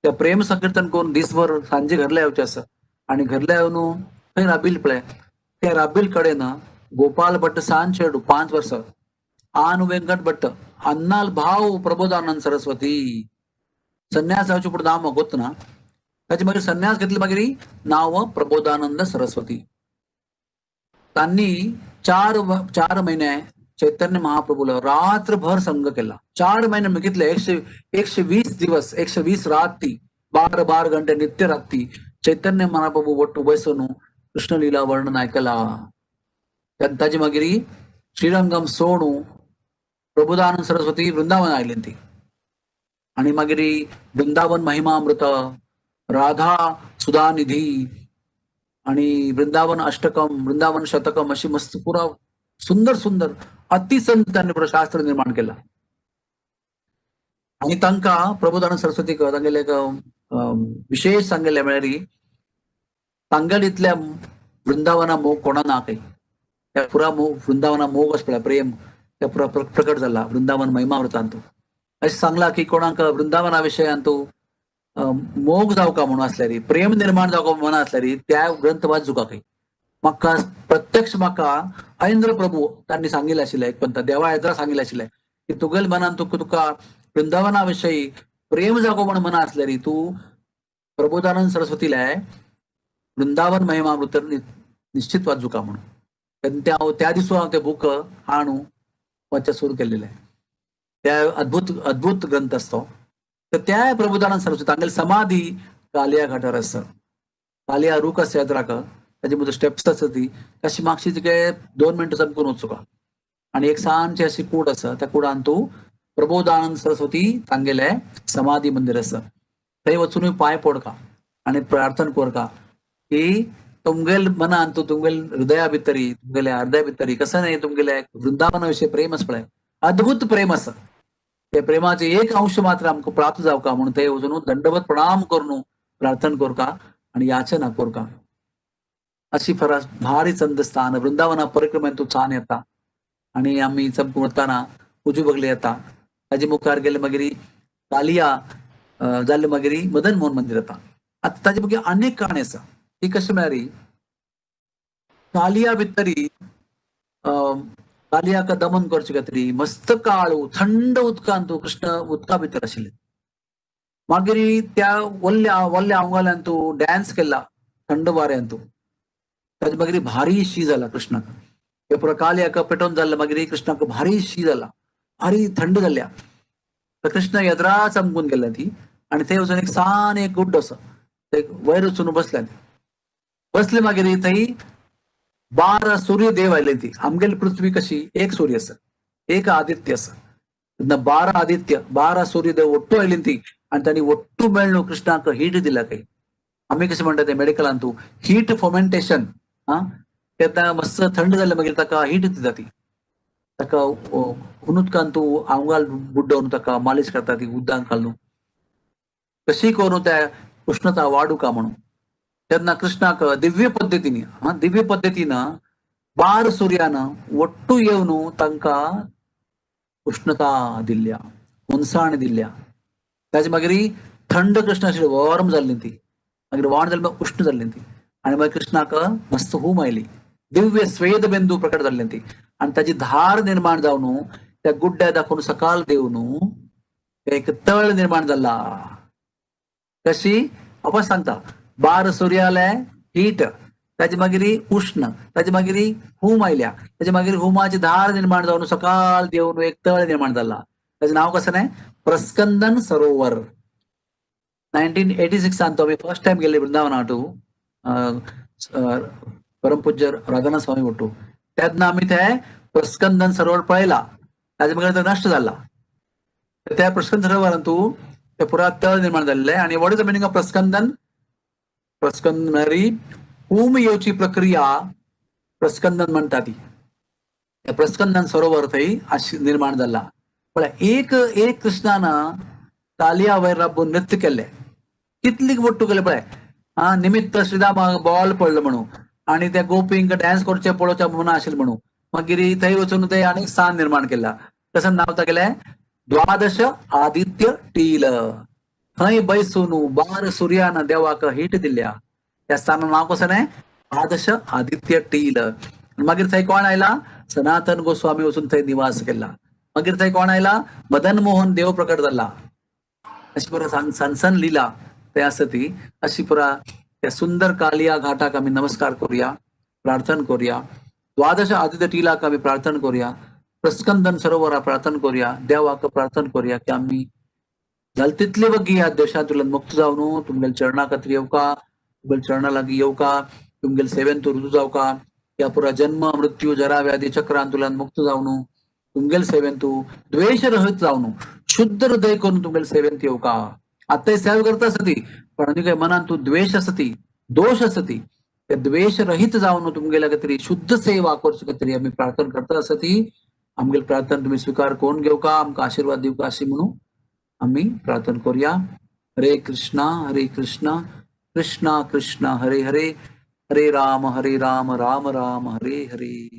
त्या प्रेम संकीर्तन करून दिसभर सांजे घरला येवचें आसा. आनी घरला येवन थंय राबिल पळय, त्या राबिल कडेन गोपाल भट्ट सान चेडू 5 वर्सां, आन व्यंकट भट्ट अन्नाल भाव प्रबोधानंद सरस्वती संन्यास जावचे पुढे नाव गोत ना, ताचे मागीर संन्यास घेतले मागीर नाव प्रबोधानंद सरस्वती. तांणी 4 महिने चैतन्य महाप्रभूला रात्रभर संग केला. 4 महिने कितले 120 दिवस, 120 रात्री, 12-12 घंटे नित्य रात्री चैतन्य महाप्रभू ಒಟ್ಟು बसून कृष्णलीला वर्णन ऐकला. ताजे मागीर श्रीरंगम सोडू प्रबोधानंद सरस्वती वृंदावन आयली ती. आणि मागीर वृंदावन महिमामृत, राधा सुधानिधी आणि वृंदावन अष्टकम, वृंदावन शतकम अशी मस्त पुरा सुंदर सुंदर अतिसंत त्यांनी पुरा शास्त्र निर्माण केला. आणि तांकां प्रबोधानंद सरस्वतीक तांगेले एक विशेष सांगिल्लें म्हळ्यार तांगेल इतल्या वृंदावना मोग कोणा ना काही. त्या पुरा मोग वृंदावना मोग आसा पळय, प्रेम त्या पुरा प्रकट जाला वृंदावन महिमावृतांतू. अशें सांगलां की कोणाक वृंदावना विशयांतू मोग जावका म्हणून आसल्यार, प्रेम निर्माण जावका म्हणून आसल्यार त्या ग्रंथ वाचूका काही. म्हाका प्रत्यक्ष म्हाका ऐंद्र प्रभू तांणी सांगिल्लें आशिल्लें, एक पंत देवा येद्रा सांगिल्लें आशिल्लें की तुगेल मनान तुका तुका वृंदावना विशयी प्रेम जावका म्हणून मना आसल्यार तूं प्रबोधानंद सरस्वतीला वृंदावन महिमामृत निश्चित वाचूका म्हणून. त्या त्या दिसा हांव ते बूक हाणू वाचचें सुरू केल्लें. त्या अद्भुत अद्भुत ग्रंथ आसतो. तर त्या प्रबोधानंद सरस्वती तांगेली समाधी कालिया घाटार आसा. कालिया रूख आसा येद्राक, ताजे मदीं स्टेप्स आसा ती तशी मातशी तुगे 2 मिनटां चमकून वचूका आनी एक ल्हानशी अशी कूड आसा, त्या कुडान तूं प्रबोधानंद सरस्वती तांगेले समाधी मंदिर आसा, थंय वचूनय पांय पडका आनी प्रार्थना करका की तुमगेल मनान तूं तुमगेल हृदया भितरी तुमगेल्या हृदया भितरी कसं न्हय तुमगेले वृंदावना विशयी प्रेम आसा पळय, अद्भुत प्रेम आसा, त्या प्रेमाचे एक अंश मात्र आमकां प्राप्त जावका म्हणून थंय वचून दंडवत प्रणाम करून प्रार्थना करका आनी याचना करका. अशी फरस भारी चंद स्थान वृंदावना परिक्रमेन तूं छान येता. आनी आमी चमकून वतना उजू बगले येता, ताजे मुखार गेले मागीर कालिया जाल्ले मागीर मदन मोहन मंदिर येता. आतां ताजे मागीर आनीक काणी आसा, ती कशें म्हळ्यार कालिया भितरी कालियाक दमन करचे खातीर मस्त काळू थंड उदकान तूं कृष्ण उदका भितर आशिल्ले. मागीर त्या वल्ल्या वल्ल्या आंगाल्यान तूं डान्स केला थंड वाऱ्यान तूं, ताजे मागीर भारी शी जाला कृष्णाक. हे पुरो कालियाक पेटोवन जाल्ले मागीर कृष्णाक भारी शी जाला, भारी थंड जाल्या. तर कृष्ण येद्रा चमकून गेल्या ती आनी थंय वचून एक सान एक गुड्डो आसा ते वयर वचून बसल्या. बसले मागीर थंय 12 सूर्य देव आयले ती. आमगेली पृथ्वी कशी एक सूर्य आसा, एक आदित्य आसा, तेन्ना 12 आदित्य 12 सूर्यदेव ಒಟ್ಟು आयली ती आनी तांणी ಒಟ್ಟು मेळ्ळो कृष्णाक हीट दिला काही. आमी कशें म्हणटा ते मेडिकलान तूं हीट फोमेंटेशन, आं तेन्ना मस्त थंड जालें मागीर ताका हीट दिता ती, ताका उदकान तूं आंगाल बुड्डोवन ताका मालिश करता ती उदकान घालून कशी करून त्या उष्णता वाडूका म्हणून. तेन्ना कृष्णाक दिव्य पद्दतीन, हा दिव्य पद्दतीन 12 सूर्यान ಒಟ್ಟು येवन तांकां उष्णता दिल्ल्या, हुनसाण दिल्ल्या. ताजे मागीर थंड कृष्ण आशिल्ले, वॉर्म जाल्ली ती, मागीर वॉर्म जाली मागीर उष्ण जाल्ली ती आनी मागीर कृष्णाक मस्त हूम आयली, दिव्य स्वेद बिंदू प्रकट जाल्ली ती आनी ताजी धार निर्माण जावन त्या गुड्ड्या दाखोवन सकाळ देवन एक तळ निर्माण जाला. कशी वापस सांगता, 12 सूर्याले हीट, ताजे मागीर उष्ण, ताजे मागीर हूम आयल्या, ताजे मागीर हुमाची धार निर्माण जावन सकाळ देवन एक तळ निर्माण जाला. ताजें नांव कसं न्हय प्रस्कंदन सरोवर. 1986 तो आमी फर्स्ट टायम गेल्ले वृंदावनाटू परमपूज्य राधानाथ स्वामी ಒಟ್ಟು, तेन्ना आमी ते प्रस्कंदन सरोवर पळयला. ताजे मागीर तो नश्ट जाला. त्या प्रस्कंदन सरोवरांतू ते पुरा तळ निर्माण जाल्ले. आनी what is the meaning of प्रस्कंदन? प्रस्कंदन म्हळ्यार हूम येवची प्रक्रिया प्रस्कंदन म्हणटा ती. त्या प्रस्कंदन सरोवर थंय निर्माण जाला. पळय एक एक कृष्णान कालिया वयर राबून नृत्य केल्ले, कितली ಒಟ್ಟು केले पळय. हा निमित्त श्रीदामा बॉल पडलो म्हणून आनी त्या गोपींक डान्स करचे पळोवच्या म्हणून आशिल्लें म्हणून मागीर थंय वचून ते आनीक स्थान निर्माण केला. तशें नांव तागेलें द्वादश आदित्य टील. थंय बैसून 12 सूर्यान देवाक हीट दिल्या. त्या स्थानान नांव कसं न्हय द्वादश आदित्य टील. मागीर थंय कोण आयला? सनातन गोस्वामी वचून थंय निवास केला. मागीर थंय कोण आयला? मदन मोहन देव प्रकट जाला. अशी पुरा सन लीला थंय आसा ती. अशी पुरा त्या सुंदर कालिया घाटाक आमी नमस्कार करूया, प्रार्थना करूया. द्वादश आदित्य टीलाक आमी प्रार्थना करूया, प्रस्कंदन सरोवरा प्रार्थना करूया, देवाक प्रार्थना करूया की आमी जाल तितले बगी ह्या देशांतल्यान मुक्त जावन तुमगेल्या चरणा खातीर येवका, तुमगेल्या चरणा लागीं येवका, तुमगेल्या सेवेन तूं रुजू जावका. ह्या पुरा जन्म मृत्यू जरा व्याधी चक्रांतल्यान मुक्त जावन तुमगेल्या सेवेन तूं द्वेश रहित जावन शुद्ध हृदय करून तुमगेल्या सेवेंत येवका. आतांय सेवा करता आसती पण आनी काय मनान तूं द्वेश आसती, दोश आसती, त्या द्वेश रहित जावन तुमगेल्या खातीर शुद्ध सेवा करचे खातीर आमी प्रार्थना करता आसती. आमगेली प्रार्थना तुमी स्विकार करून घेवका, आमकां आशिर्वाद दिवका अशी म्हणून आमी प्रार्थना करूया. Hare Krishna Krishna Krishna Hare Hare, Hare Ram Ram Ram Hare Hare.